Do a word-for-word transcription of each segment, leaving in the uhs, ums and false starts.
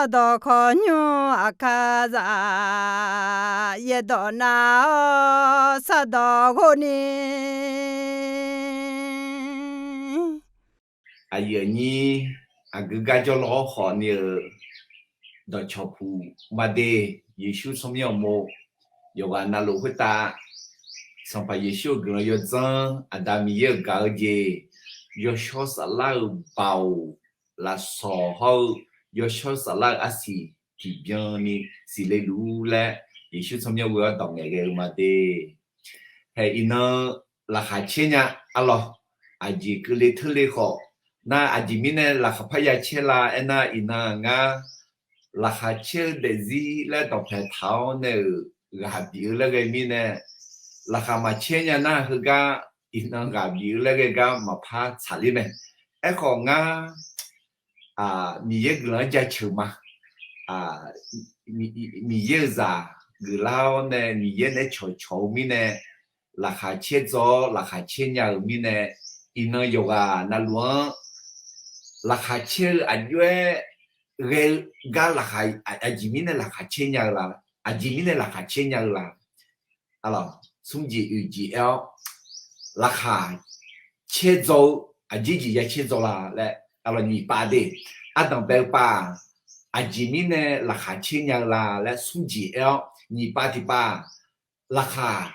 Sardawq khawqnymr aqkar zaf, yaerdawq nav-awr sardawq ghov ni. Aqyuif aqnyir, aqgeu gar jawrlawr-awr khawf ni-euq dawqcawq puq maqde, Yeqsur tsawrmyanr awq mov, yawqghaq navluf khoertav Sanqpaq Yeqsur-euq guiqlanq yawdzanr, Aqda Miqyaer-euq gaq-eu jeq, Yawshawr Saflar-euq baoq lafsawq hawr-eu Yawshawr Saflar-euq arsiq tiqbyan ni siqle luf-ur laer, Yeqsur tsawrmyanr ghoe-awr dawq ngaeqghae-eu maqde. Hae iqnan laqkhaq caer nya arlawq. Aqjeq keuvle teurle khawf, nar aqjeq mirnae laqkhaq parya caer la aernar, iqnan ngar laqkhaq caer-eu daefzir laer dawqpae taq-awr nae-euq ghaq bif-eu laer ghae mirnae, laqkhaq maqcaer nya nar heugar iqnan ghaq bif-eu laer ghae gar maqpar tsaqler mae. Aerkhawf ngar Miqyaer guiqlanq-anr jaceuq ma. Miqyaer-euq zaq geuflar-awr nae Miqyaer naeq-aer cawqcawq-eu mirnae, laqkhaq caer dzaw-awr laqkhaq caer nya-euq mirnae, iqnan yawqghaq navluf-anr laqkhaq caer-eu aqjox-aer ghae-eu gar laqkhaq, aqjeq mirnae laqkhaq caer nya-eu la? Aqjeq mirnae laqkhaq caer nya-eu la? Arlawq, smr jeq oeq jeq aer-awr, laqkhaq caer dzaw-eu aqjeq jeq ya caer dzaw la laer, arlawq, nyiq pav de. Ardanq bae-eu pav-aq, aqjeq mirnae laqkhaq caer nya-eu la laer smr jeq aer-awr, nyiq pav tiq pav, laqkhaq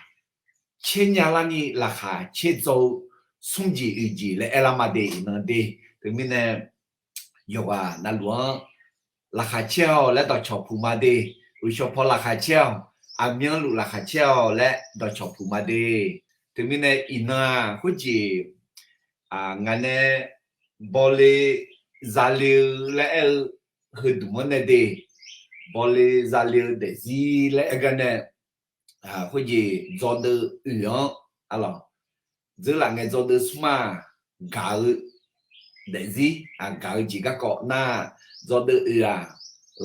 caer nya larni laqkhaq caer dzaw-eu smr jeq oeq jeq laer aerlar ma de, iqnan de. Teumirnae yawqghaq navluf-anr laqkhaq caer-awq laer dawqcawq puq ma de. Uqshawq paw laqkhaq caer-awq, aqmyanluf laqkhaq caer-awq laer dawqcawq puq ma de. Teumirnae iqnan-aq khoerjeq ngaq nae bawle zale-eu laer aer-eu heudmq-anr nae de. Bawle zale-eu daefzir laer aer gar nae, khoerjeq dzawdeuv oeq-anr, arlawq, dzeurlaf ngae dzawdeuv smr-aq, gaq-eu daefzir, gaq-eu jeq garkawv nar, dzawdeuv oeq-aq,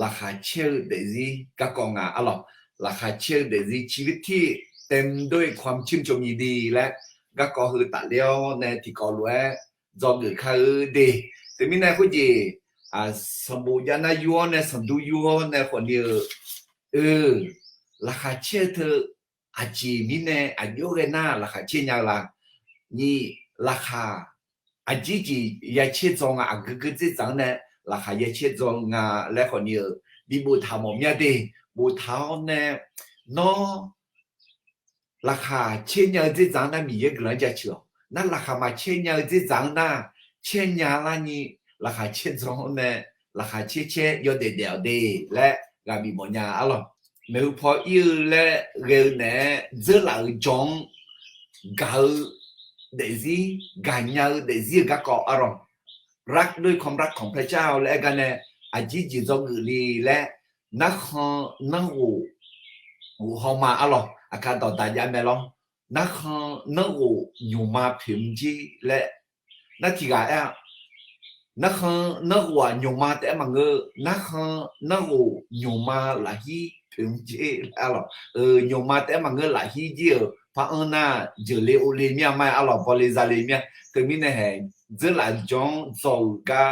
laqkhaq caer-eu daefzir garkawv nga, arlawq. Laqkhaq caer-eu daefzir ชีวิตที่เต็มด้วยความชื่นชมยินดี laer garkawv heu tafler-awr nae tiqkawv lof-aer dzawgeuf kar-eu de. Teumirnae khoerjeq, sanqbof jav nar yur-awr nae sanqdur yur-awr nae khawfni-eu, laqkhaq caer-eu teu aqjeq mirnae aqjox ghae nar laqkhaq caer nya-eu la? Nyiq, laqkhaq aqjeq jeq ya caer dzaw nga, aqgeu geu dzerdzaq-anr nae laqkhaq ya caer dzaw nga laer khawfni-eu bi boftaq mawf mya de. Boftaq-awr nae, nawr laqkhaq caer nya-eu dzerdzaq-anr nar Miqyaer guiqlanq-anr jaceuq-awq. Nar laqkhaq maqcaer nya-eu dzerdzaq-anr nar, caer nya larni laqkhaq caer dzaw-awr nae, laqkhaq caer caer yawdaef daef-awq de laer ghaq bif mawf nya, arlawq. Maeqhu paw ir-eu laer ghae-eu naeq-aer dzeurlaf-euq jawr-anr gaq-eu daefzir, gaqnya-eu daefzir-eu garkawv, arlawq, รักด้วยความรักของพระเจ้า laer aer gar nae, aqjeq jeq dzawgeuf le laer, narkhan narghof ghof haw ma, arlawq, aqkar dawqdaq jav mae lawr. Narkhan narghof nymqma poeq mr jer laer, nar tiq ghaq aer-a. Narkhan narghof-aq nymqma taef-aer maqngeur, narkhan narghof nymqma lafhir poeq mr jer, arlawq, nymqma taef-aer maqngeur lafhir jir-euq par-anr nar, jeuqle ovle mir-a ma, arlawq, bawle zale mir-a. Teumirnae haeq dzeurlaf jawr-anr dzaw-euq gar,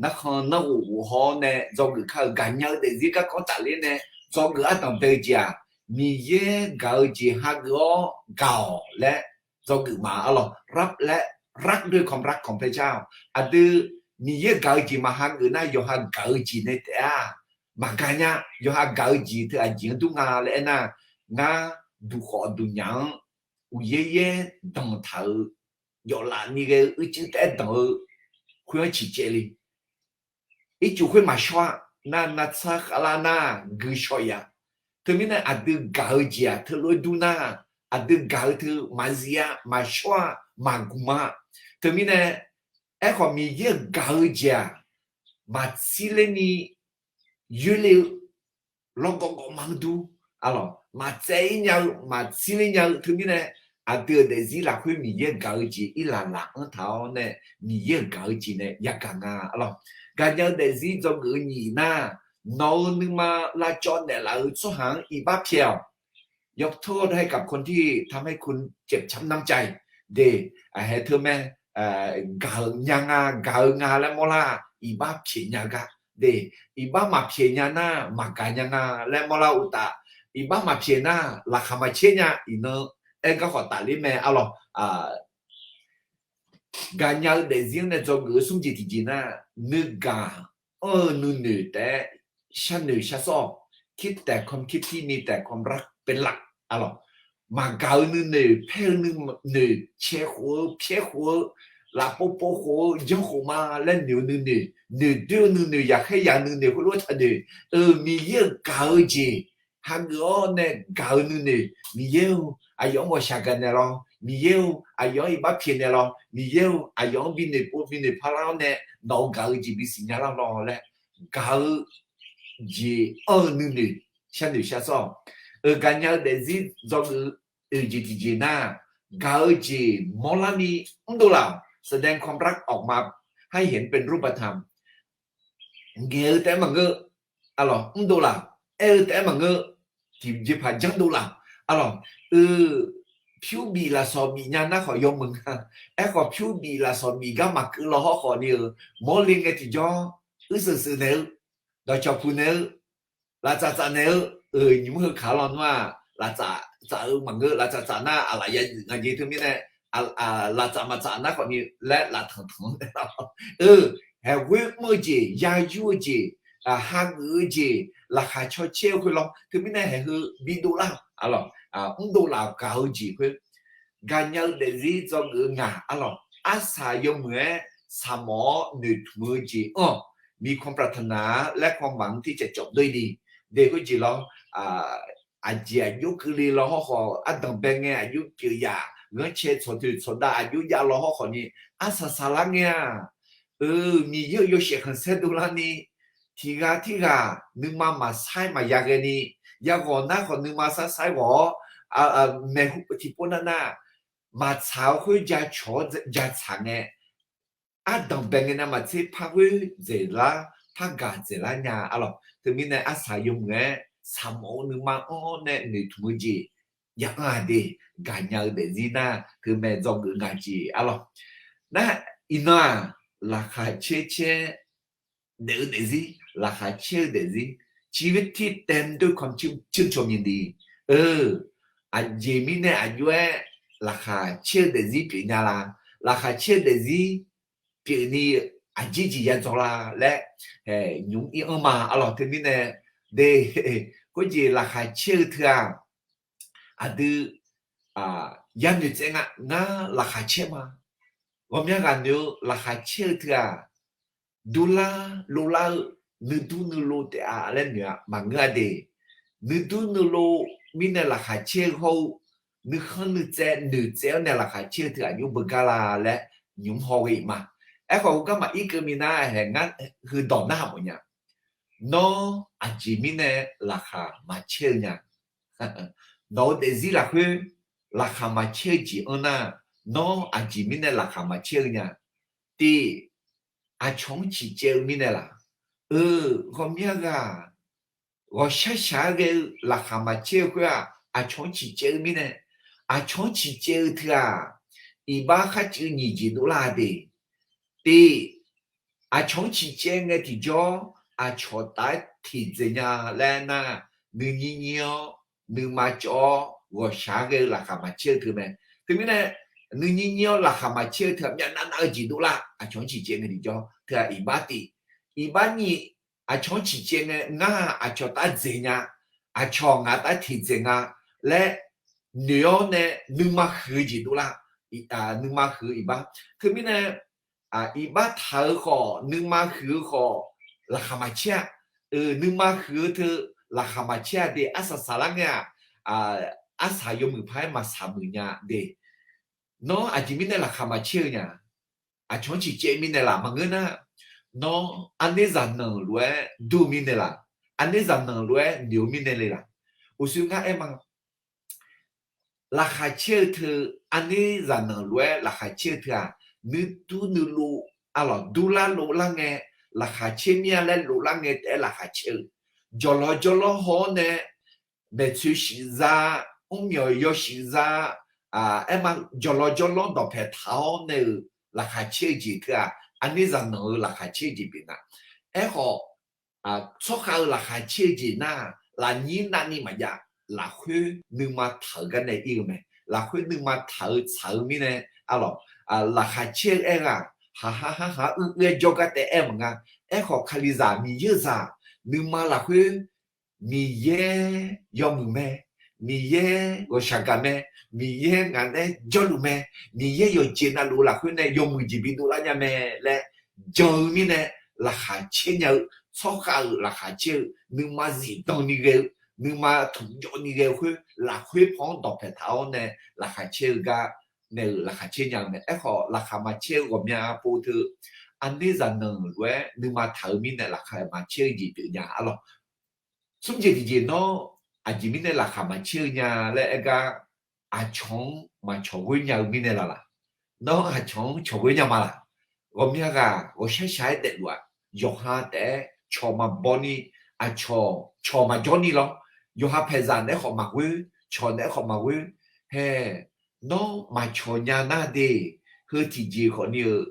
narkhan narghof ghof haw-awr nae dzawgeuf kar-euq gaqnya-eu daefzir garkawv tafler nae dzawgeuf ardanq bae-eu jeq-aq, Miqyaer gaq-eu jeq hageuf-awr gaq-awq laer dzawgeuf ma, arlawq, รักด้วยความรักของพระเจ้า. Aqdui Miqyaer gaq-eu jeq maqhageuf nar yawqha gaq-eu jeq nae taef-a maqgaq nya. Yawqha gaq-eu jeq teu aqjeq-anr dur nga laer aernar, ngar duqkhawf duqnyaf-anr uqyaer yaer danqtaq-euq yawflaf ni ghae-eu uicuiv taef-aer danq-eu khoer-anr ciqcaev le. Ircuf khoer maqshawr-a. Nar navtsar khavlar nar gui shaw-ir-a. Teumirnae aqdui gaq-eu jeq-aq teulof-aer dur nar, aqdui gaq-eu teu maqzif-a, maqshawr-a, maqgmq-a. Teumirnae aerkhawf Miqyaer-euq gaq-eu jeq-aq, maqtsir ler ni yoerle-eu lawrgawv gawv ma-anr dur, arlawq, maqtsaev-ir nya-eu maqtsir ler nya-eu teumirnae, aqdui-euq daefzir lafkhoer Miqyaer gaq-eu jeq irlaf laf-anr taq-awr nae, Miqyaer-euq gaq-eu jeq nae yagaq nga, arlawq. Gaqnya-eu daefzir dzawgeuf-eu nyiq nar, nawq-euq nuima lavcawv naeqlaf-euq tsawrhaq-anr iqbax pyaeq-awq. ยกโทษให้กับคนที่ทำให้คุณเจ็บช้ำน้ำใจ de, aqhae teu mae, gaq-eu nya nga, gaq-eu nga laer mawrlar, iqbax pyaeq nya-eu gar De, iqbax maqpyaeq nya nar maqgaq nya nga laer mawrlar uqtaf, iqbax maqpyaeq nar laqkhaq maqcaer nya. Iqnan aer garkhawf tafler mae arlawq. Gaqnya-eu daefzir-anr nae dzawgeuf-eu smr jeq tiqjeq nar, nuigaq anr-eu nuinoeq taef-aer sharnoeq sharsawr-awq. คิดแต่ความคิดที่มีแต่ความรักเป็นหลัก arlawq. Maqgaq-eu nuinoeq, paer-eu nuinoeq, cae khof-eu pyaer khof-eu, lafpov pov khof-eu janr khof ma laer noeq-eu nuinoeq, noeqdoer-eu nuinoeq, yaqkhaer yaq-eu nuinoeq khoerlof taqnoeq. Eu, Miqyaer-euq gaq-eu jeq hageuf-awr nae gaq-eu nuinoeq, Miqyaer-or, aqyawf-anr ghawqshaq gaq naeq lawr, Miqyaer-or, aqyawf-anr iqbax pyaeq naeq lawr, Miqyaer-or, aqyawf-anr binoeq pov binoeq parlar-awr nae nawq-euq gaq-eu jeq bisiq nya lar lawr laer gaq-eu jeq anr-eu nuinoeq sharnoeq sharsawr-awq. Eu, gaqnya-eu daefzir dzawgeuf-eu jeq tiqjeq nar, gaq-eu jeq mawrlarni mrdov laf-awq. แสดงความรักออกมาให้เห็นเป็นรูปธรรม ngaeq-eu taef-aer maqngeur, arlawq, mrdov laf-awq. Aer-eu taef-aer maqngeur, tiqjeqpaq janrdov laf-awq. Arlawq, eu, pyur bif lafsawq bif nya nar khawf yawmuiq nga. Aerkhawf pyur bif lafsawq bif gar maqkeuv law hawrkhawf ni-euq, mawrle ngae tiqjawr, uirseuq seuq naeq-eu, dawqcawq puq naeq-eu, laftsaf tsaf naeq-eu, eu, nymq-mr heu kaq-a lawnmr nar, laftsaf tsaf-eu maqngeur, laftsaf tsaf nar aqlaf ya duif nga jeq teumirnae, laftsaf maqtsaf nar khawf ni laer laftanq tanq-anr nae lawr. Eu, haeqghoer mr-eu jeq, yayur-eu jeq, hageuf-eu jeq, laqkhaq caw caer-eu khoer lawr. Teumirnae haeq heu bidov lar-awq, arlawq, mrdov laf-awq gaq-eu jeq khoer. Gaqnya-eu daefzir dzawgeuf-eu ngaq, arlawq, arsaq yawmuiq-aer saqmawf-awr noeqtmq-eu jeq anr-awq. มีความปรารถนาและความหวังที่จะจบด้วยดี de khoerjeq lawr. Aqjeq aqjox keuvle law hawrkhawf, ardanq bae ngae aqjox pyeuf yaf, ghanrcae tsawqtoeq tsawqdav aqjox jav law hawrkhawf ni, arsaq saqlar ngae-aq, eu, Miqyaer-euq yawshaef khanqsaer dovlarni, tiqghaq tirghaq nuima maqsair maqya ghaeni, yaghawq nar khawf nuima sarsar ghawq-awr, maeqhu tiqpov nav nav maqtsaq-eu khoer jacawq-awr jatsaq ngae, ardanq bae ngae navmaqtser par ghoer dzaeqlar, par gaq dzaeqlar nya, arlawq. Teumirnae arsaq yawmuiq-aer saqmawf-eu nuima anr-awr nae noeqtmq-eu jeq ya anr-aq de. Gaqnya-eu daefzir nar teumae dzawgeuf nga jeq, arlawq. Nar, iqnan-aq, laqkhaq caer caer daef-eu daefzir, laqkhaq caer-eu daefzir, ชีวิตที่เต็มด้วยความชื่นชมยินดี eu, aqjeq mirnae aqjox-aer laqkhaq caer-eu daefzir pyeuf nya la? Laqkhaq caer-eu daefzir pyeufni aqjeq jeq ya dzaw la laer nymq-mr ir anr ma, arlawq. Teumirnae de, khoerjeq laqkhaq caer-eu teu-aq, aqdui yanoeq tsaev nga, ngar laqkhaq caer ma. Ghawqmya ghaq noeq-eu laqkhaq caer-eu teu-aq, durlar lovlar-eu, nuidur nuilov taef-a laer noeq-a maqngeur-a de. Nuidur nuilov mirnae laqkhaq caer-eu hawr-eu, nuikhanr nuitsaev noeqtsaev-awr nae laqkhaq caer-eu teu aqjox beugar la laer nymq-mr haw ghae-iq ma. Aerkhawf heugar maqir keuv minav haeq ngar heudawq narhaq mawf nya. Nawr aqjeq mirnae laqkhaq maqcaer-eu nya? Nawq-eu daefzir lafkhoer laqkhaq maqcaer-eu jeq anr nar, nawr aqjeq mirnae laqkhaq maqcaer-eu nya? Tiq, aqcawq-anr ciqcaev-eu mirnae laq? Eu, ghawqmya ghaq ghawqshaq shaq-aer ghae-eu laqkhaq maqcaer-eu khoer-aq, aqcawq-anr ciqcaev-eu mirnae. Aqcawq-anr ciqcaev-eu teu-aq, iqbax kharcuiv nyiq jeq dovlar-a de. Tiq, aqcawq-anr ciqcaev ngae tiqjawr, aqcawq taf-aer tiqdzaeq nya laer nar, nuinyir nyir-awr, nuima cawv-awr, ghawqshaq-aer ghae-eu laqkhaq maqcaer-eu teu mae. Teumirnae, nuinyir nyir-awr laqkhaq maqcaer-eu teu-aq, myavnav nav-eu jeq dovlar. Aqcawq-anr ciqcaev ngae tiqjawr teu-aq, iqbax tiq. Iqbax nyiq, aqcawq-anr ciqcaev ngae, ngar aqcawq taf-aer dzaeq nya, aqcawq ngaq taf-aer tiqdzaeq nga laer noeq-awr nae nuima huiq-eu jeq dovlar. Nuima huiq-eu iqbax. Teumirnae, iqbax taq-eu khawf, nuima huiq-eu khawf, laqkhaq maqcaer-a. Nuima huiq-eu teu laqkhaq maqcaer-a de. Arsaq saqlar ngae-aq, arsaq yawmuiq paq-aer maqsaq muiq nya de. Nawr aqjeq mirnae laqkhaq maqcaer-eu nya? Aqcawq-anr ciqcaev mirnae laq? Maqngeur nar, nawr arnerzaq nanq lof-aer dur-eu mirnae laq? Arnerzaq nanq lof-aer noeq-eu mirnae le laq? Uqshoe ngar aer ma. Laqkhaq caer-eu teu, arnerzaq nanq lof-aer laqkhaq caer-eu teu-aq, nuidur nuilov, arlawq, durlar lovlar ngae laqkhaq caer mir-a laer lovlar ngae taef-aer laqkhaq caer-eu. Jawqlawq jawrlawr haw-awr nae maeqtsoeq shiqza, mrmyawq yawshuif za, aer ma, jawqlawq jawrlawr dawqpaeq taq-awr nae-euq laqkhaq caer-eu jeq teu-aq, arnerzaq nanq-eu laqkhaq caer-eu jeq pyeuf nga. Aerkhawf, tsawrkhav-euq laqkhaq caer-eu jeq nar, lafnyir navni maqjav, lafkhoer nuima taq-euq gar nae ir-eu mae. Lafkhoer nuima taq-eu tsaq-eu mirnae, arlawq, laqkhaq caer-eu aer-eu-aq, haqha harhaq-aer uir-aer jawrgar taef aer maqnga. Aerkhawf, Kalizaq Miqyaer-eu zaq, nuima lafkhoer Miqyaer yawmuiq mae, Miqyaer ghawqshaq gaq mae, Miqyaer ngaq nae jawrluf mae, Miqyaer yawqjeq navluf-eu lafkhoer nae yawmuiq jeq bidov lar nya mae laer jan-eu mirnae, laqkhaq caer nya-eu, tsawrkhav-euq laqkhaq caer-eu, nuima zifdan ni ghae-eu, nuima tmqjawv ni ghae-eu khoer, lafkhoer paw-anr dawqpaeq taq-awr nae laqkhaq caer-eu gar nae-euq laqkhaq caer nya-eu mae. Aerkhawf, laqkhaq maqcaer-eu ghawqmya pov teu, aqner zaqnanq lof-aer nuima taq-eu mirnae laqkhaq maqcaer-eu jeq pyeuf nya, arlawq. Smr jeq tiqjeq nawr, aqjeq mirnae laqkhaq maqcaer-eu nya laer aer gar, aqcawq-anr maqcawq ghoer nya-eu mirnae laf laq? Nawr aqcawq-anr cawq ghoer nya ma laq? Ghawqmya ghaq ghawqshaq shaq-aer daefluf-aq, yawqha taef-aer cawq maqbaw ni, aqcawq cawq maqjawr ni lawr. Yawqha paeqzaq naeq-aer khawf maqghoer, cawq naeq-aer khawf maqghoer. Hae, nawr maqcawq nya nar de, heu tiqjeq khawf ni-euq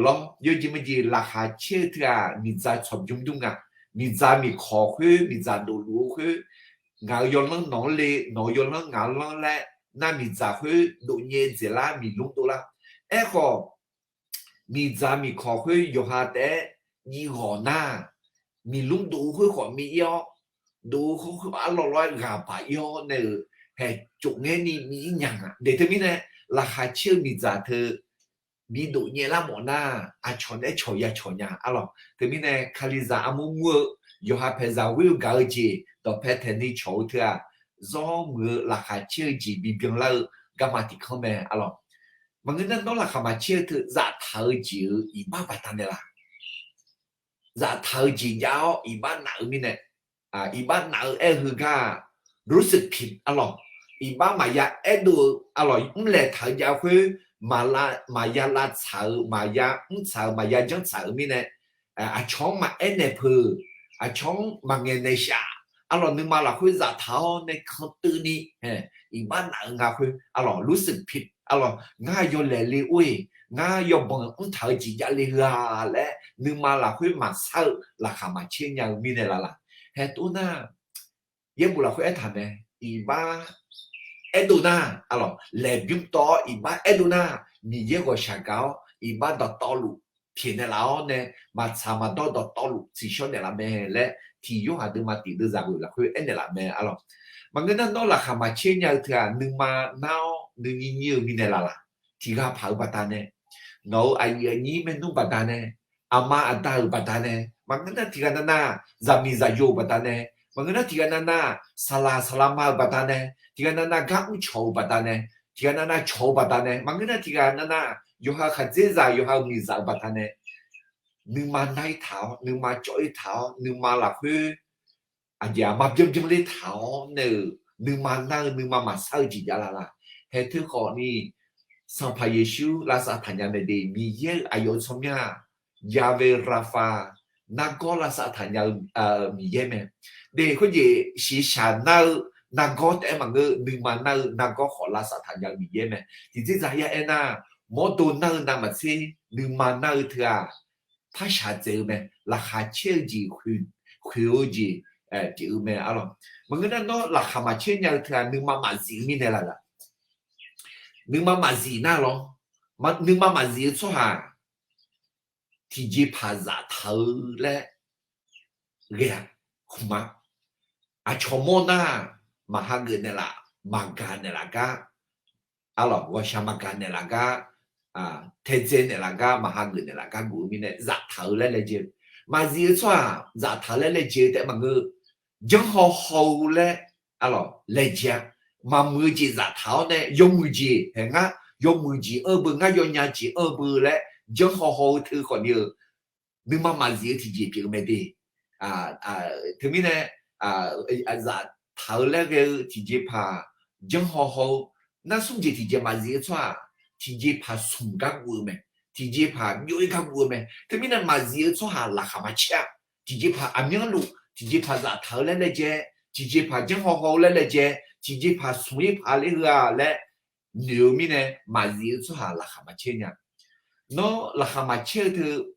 lawr, yawjeq maqjeq laqkhaq caer-eu teu-aq, miqdzaq tsawq bymr dur nga. Miqdzaq miqkawq khoer, miqdzaq dofluf-eu khoer, ngaq-euq yawlanr nawq-anr le, nawq-euq yawlanr ngaq-anr lanr laer, nar miqdzaq khoer dofnyae dzaeqlar miqlmr dovlar. Aerkhawf, miqdzaq miqkawq khoer yawqha taef-aer jiv ghawq nar, miqlmr dov-eu khoer khawf mir-ir-awr, dov-eu khoer khawf arlawr lawr-aer ghaq baq-ir-awr nae-euq, haeq, cofngaer ni mir-ir nya nga. Daeq teumirnae, laqkhaq caer-eu miqdzaq teu bi dofnyae lar mawf nar, aqcawq naeq-aer cawq ya cawq nya, arlawq. Teumirnae, Kalizaq armur mur-eu, yawqha paeqzaq ghoer-eu gaq-eu jeq dawqpae taeq ni cawq-eu teu-aq, zawr muiq-eu laqkhaq caer-eu jeq bibyan lar-eu garma tiq kanr mae, arlawq. Maqngeur nar, nawr laqkhaq maqcaer-eu teu zaftaq-eu jeq-euq iqbax baqdanae laq? Zaftaq-eu jeq jav-awr iqbax naf-eu mirnae, iqbax naf-eu aer-eu heugar-aq, รู้สึกผิด arlawq, iqbax maqya aerdov-eu, arlawq, mrlaeq taq-eu jav khoer, maqya lavtsaq-eu, maqya mrtsaq-eu, maqya janrtsaq-euq mirnae, aqcawq-anr maqaer naeq peuq, aqcawq-anr maqngaeq naeq shaf, arlawq, nuima lafkhoer zaftaq-awr nae kanteuvni, iqbax naf-eu nga khoer, arlawq, รู้สึกผิด, arlawq, ngar yawlaeq le or-eq, ngar yawbanq mrtaq-eu jeq javle heu-a laer, nuima lafkhoer maqsar-eu laqkhaq maqcaer nya-eu mirnae laf laq? Haeq, tov nar, yaerbof lafkhoer aertaq mae, iqbax aerdov nar, arlawq, laeqbymr tawv-awr iqbax aerdov nar, Miqyaer ghawqshaq gaq-awr iqbax dawqtawvluf pyaeqnaeq laf-awr nae, maqtsaq maqdawr dawqtawvluf tsiqshawr naeqlaf mae laer, tiq Yorhaq deuvma tiq deuvzaq ghoeq lafkhoer aernaeq laf mae, arlawq. Maqngeur nar, nawr laqkhaq maqcaer nya-eu teu-aq, nuima nar-awr nuinyir nyir-eu mirnae laf laq? Tiq ghaq paq-euq baqdanae, nawq-euq aqyuif aqnyir maernmr baqdanae, aqma aqda-euq baqdanae, maqngeur nar tiq ghaq navnav zaqmiq zaqyo-euq baqdanae, maqngeur nar tiq ghaq navnav saqlaq saqlaqma-euq baqdanae, tiq ghaq navnav gar mrcawq-euq baqdanae, tiq ghaq navnav cawq-eu baqdanae, maqngeur nar tiq ghaq navnav yawqha khaqdzerzaq yawqha-euq miqzaq-euq baqdanae, nuima nar-ir taq-awr, nuima cawv-ir taq-awr, nuima lafkhoer aqjeq-aq maqbyan byanler taq-awr nae-euq, nuima nar-eu nuima maqsar-eu jeq javlaf laq? Haeq, teukhawf ni Sanqpaq Yeqsur lavsav taqnya mae de. Miqyaer-euq aqyawf-euq tsawrmyanr-aq, Yahweh Rapha, nargawr lavsav taqnya-eu Miqyaer mae. De, khoerjeq shiqshaq nar-eu nargawr taef-aer maqngeur, nuima nar-eu nargawr khawf lavsav taqnya-eu Miqyaer mae. Tiqdzerzaq ya aernar, mawrdo nar-eu navmaqtser nuima nar-eu teu-aq, parshaq dzaeq-eu mae. Laqkhaq caer-eu jeq khoeq-eu jeq pyeuf-eu mae, arlawq. Maqngeur nar, nawr laqkhaq maqcaer nya-eu teu-aq, nuima maqzif-eu mirnae laf laq? Nuima maqzif nar lawr. Nuima maqzif-eu tsawrhaq tiqjeqpaq zaftaq-eu laer ghae-aq, khmq-a. Aqcawq mawr nar, maqha geuf naeqlaf, maqgaq naeqlaf gar, arlawq, ghawqshaq maqgaq naeqlaf gar, taedzae naeqlaf gar, maqha geuf naeqlaf gar geuf-eu mirnae zaftaq-eu laer laejae-eu. Maqzif-eu tsawrhaq zaftaq-eu laer laejae-eu taef-aer maqngeur. Janrhaw haw-eu laer, arlawq, laejae-a. Maqmuiq-eu jeq zaftaq-awr nae yawmuiq jeq, haeq, ngar yawmuiq jeq anr-eu beu, ngar yawnya jeq anr-eu beu laer janrhaw haw-eu teu khawf ni-eu, nuima maqzif-eu tiqjeq pyeuf-eu mae de. Teumirnae, zaftaq-eu laer ghae-eu tiqjeqpaq janrhaw haw-eu, nar smr jeq tiqjeq maqzif-eu tsawrhaq tiqjeqpaq smq gar guv-eu mae. Tiqjeqpaq byov-ir gar guv-eu mae. Teumirnae maqzif-eu tsawrhaq laqkhaq maqcaer-a. Tiqjeqpaq aqmyanluf, tiqjeqpaq zaftaq-eu laer laejae, tiqjeqpaq janrhaw haw-eu laer laejae, tiqjeqpaq smq-ir paq ler heu-a laer noeq-eu mirnae, maqzif-eu tsawrhaq laqkhaq maqcaer nya. Nawr laqkhaq maqcaer-eu teu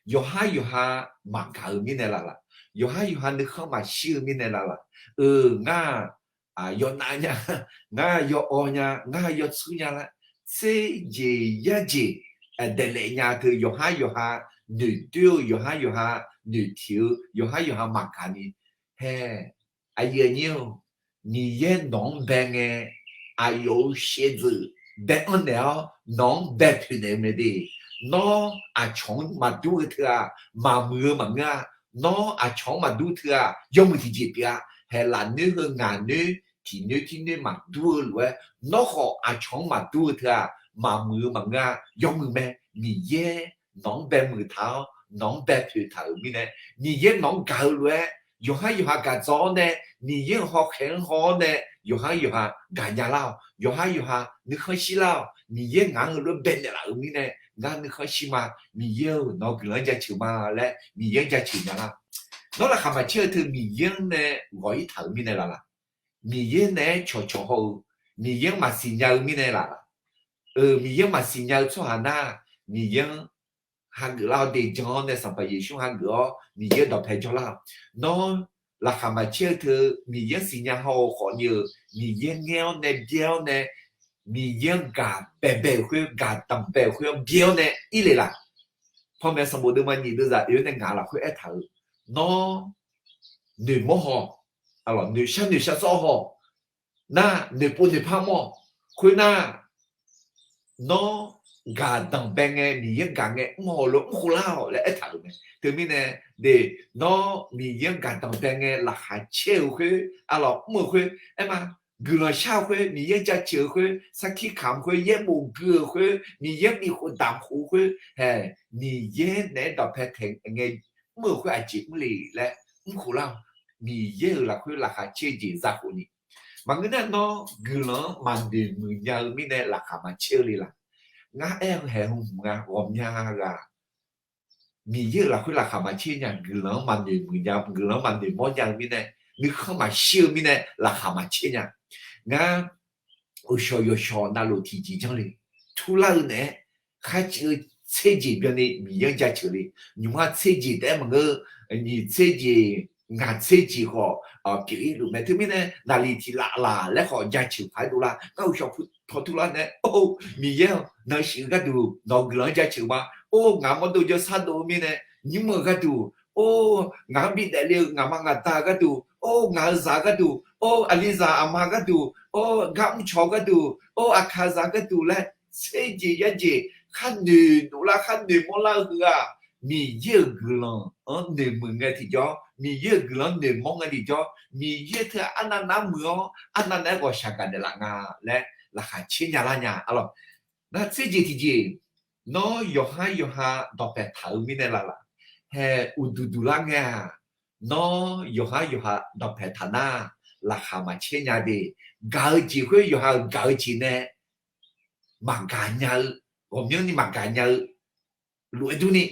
yawqhar yawqha maqgaq-eu mirnae laf laf, yawqhar yawqha nuikhanr maqshir-eu mirnae laf laf, eu, ngar-aq, yawnav nya, ngar yawawv nya, ngar yawtsur nya laer, tser jeq yar jeq daeqlaef nya teu yawqhar yawqha noeqdoer-eu, yawqhar yawqha noeqtiq-eu, yawqhar yawqha maqgaq ni, hae, aqyuif aqnyir-or, Miqyaer nawq-anr bae ngae, aqyawf-euq shaevdzeuf bae-anr naeq-awr nawq-anr bae poeqnaeq-eu mae de. Nawr aqcawq-anr maqdur-eu teu-aq, maqmuiq-eu maqngeur-a. Nawr aqcawq-anr maqdur teu-aq, yawmuiq tiqjeq pyeuf-a. Haeq lafnoer heu ngaq noer tiq noer tir noer maqdur-eu lof-aer, nawr khawf aqcawq-anr maqdur-eu teu-aq, maqmuiq-eu maqngeur-a. Yawmuiq mae. Miqyaer nawq-anr bae muiq taq-awr, nawq-anr bae poeq taq-euq mirnae, Miqyaer nawq-anr gaq-eu lof-aer, yawqhar yawqha gaq dzaw-awr nae, Miqyaer-euq hawkhaeq-anr haw-awr nae, yawqhar yawqha gaqnya lar-awq. Yawqhar yawqha nuikhanr shir lar-awq. Miqyaer ngaq-anr heulof-aer bae naeqlaf-euq mirnae, ngar nuikhanr shir ma. Miqyaer-or, nawq-eu guiqlanq-anr jaceuq ma laer Miqyaer-anr jaceuq nya lar. Nawr laqkhaq maqcaer-eu teu Miqyaer-anr nae ghawq-ir taq-euq mirnae laf laf, Miqyaer naeq-aer cawqcawq haw-eu, Miqyaer-anr maqsiq nya-eu mirnae laf laf, eu, Miqyaer-anr maqsiq nya-eu tsawrhaq nar, Miqyaer-anr hageuf lar-awr, de jan-awr nae Sanqpaq Yeqsur hageuf-awr Miqyaer dawqpae jawrlar-awq. Nawr laqkhaq maqcaer-eu teu Miqyaer-anr siqnya haw-eu khawfni-euq, Miqyaer ngaer-awr nae byaer-awr nae, Miqyaer-anr gaq baebae-euq khoer, gaq danqbae-euq khoer-anr byaer-awr nae ir le laf. Panmaeq sanqbof deuvma nyiq deuvzaq oe-awr nae ngaq lafkhoer aertaq-euq, nawr noeqmawr haw, noeqshar noeqshar sawr haw, nar noeqpov noeqpar mawr-awq. Khoernar, nawr gaq danqbae ngae, Miqyaer-anr gaq ngae mr haw lof mr khof lar-awq laer aertaq-euq mae. Teumirnae, de, nawr Miqyaer-anr gaq danqbae ngae laqkhaq caer-euq khoer, arlawq mr-euq khoer, aerma, guiqlanq shar-eu khoer, Miqyaer-anr jaceuq-eu khoer, sarkir kamq khoer, yaerbof gui-euq khoer, Miqyaer-anr bifkhof damq khof-eu khoer, hae, Miqyaer naeq-aer dawqpae taeq ngae mr-euq khoer aqjeq mr le laer mr khof lar-awq. Miqyaer-euq lafkhoer laqkhaq caer-eu jeq za khofni, maqngeur nar nawr guiqlanq-anr maqnoeq muiq nya-eu mirnae laqkhaq maqcaer-eu le laf. Ngar aer-eu haeq hmq nga, ghawqmya ghaq Miqyaer-euq lafkhoer laqkhaq maqcaer nya, guiqlanq-anr maqnoeq muiq nya, guiqlanq-anr maqnoeq mawr nya-eu mirnae, nuikhanr maqshir-eu mirnae laqkhaq maqcaer nya. Ngar uqshawq yawshawq navluf tiqjeq janr le, turlar-eu naeq-aer kharciv-eu tser jeq byanni Miqyaer-anr jaceuq le. Nymq-mr tser jeq taef-aer maqngeur, nyiq tser jeq, ngaq tser jeq khawf pyeuf-ir luf mae. Teumirnae naqliq tiq laf laf laer khawf jaceuq paq-aer dovlar. Ngar uqshawq pu tawq turlar nae, or, Miqyaer-or, nawq-eu shif-eu gharduq nawq-eu guiqlanq-anr jaceuq ma. Or, ngaq mawrdov jawrsar dov-eu mirnae nymr-euq gharduq, or, ngaq-anr bidaef le-eu ngaqma ngaqda-eu gharduq, or, ngaq-eu zaq gharduq, or, aqlizaq aqma gharduq, or, gar mrcaw gharduq, or, aqkaqzaq gharduq laer tser jeq yar jeq khar noeq dovlar khar noeq mawrlar-eu heu-aq, Miqyaer-euq guiqlanq-anr noeqmuiq ngae tiqjawr, Miqyaer-euq guiqlanq-anr noeqmawr ngae tiqjawr, Miqyaer teu arnav nar muiq-awr arnav nar-aer ghawqshaq gaqnaeq laf nga laer laqkhaq caer nya lar nya. Arlawq, nar tser jeq tiqjeq, nawr yawqhar yawqha dawqpaeq taq-eu mirnae laf laf, hae, uqduq duq lar ngae-aq, nawr yawqhar yawqha dawqpaeq taq nar, laqkhaq maqcaer nya de. Gaq-eu jeq khoer yawqha-euq gaq-eu jeq nae maqgaq nya-eu, ghawqmyanrni maqgaq nya-eu lof-aer durni,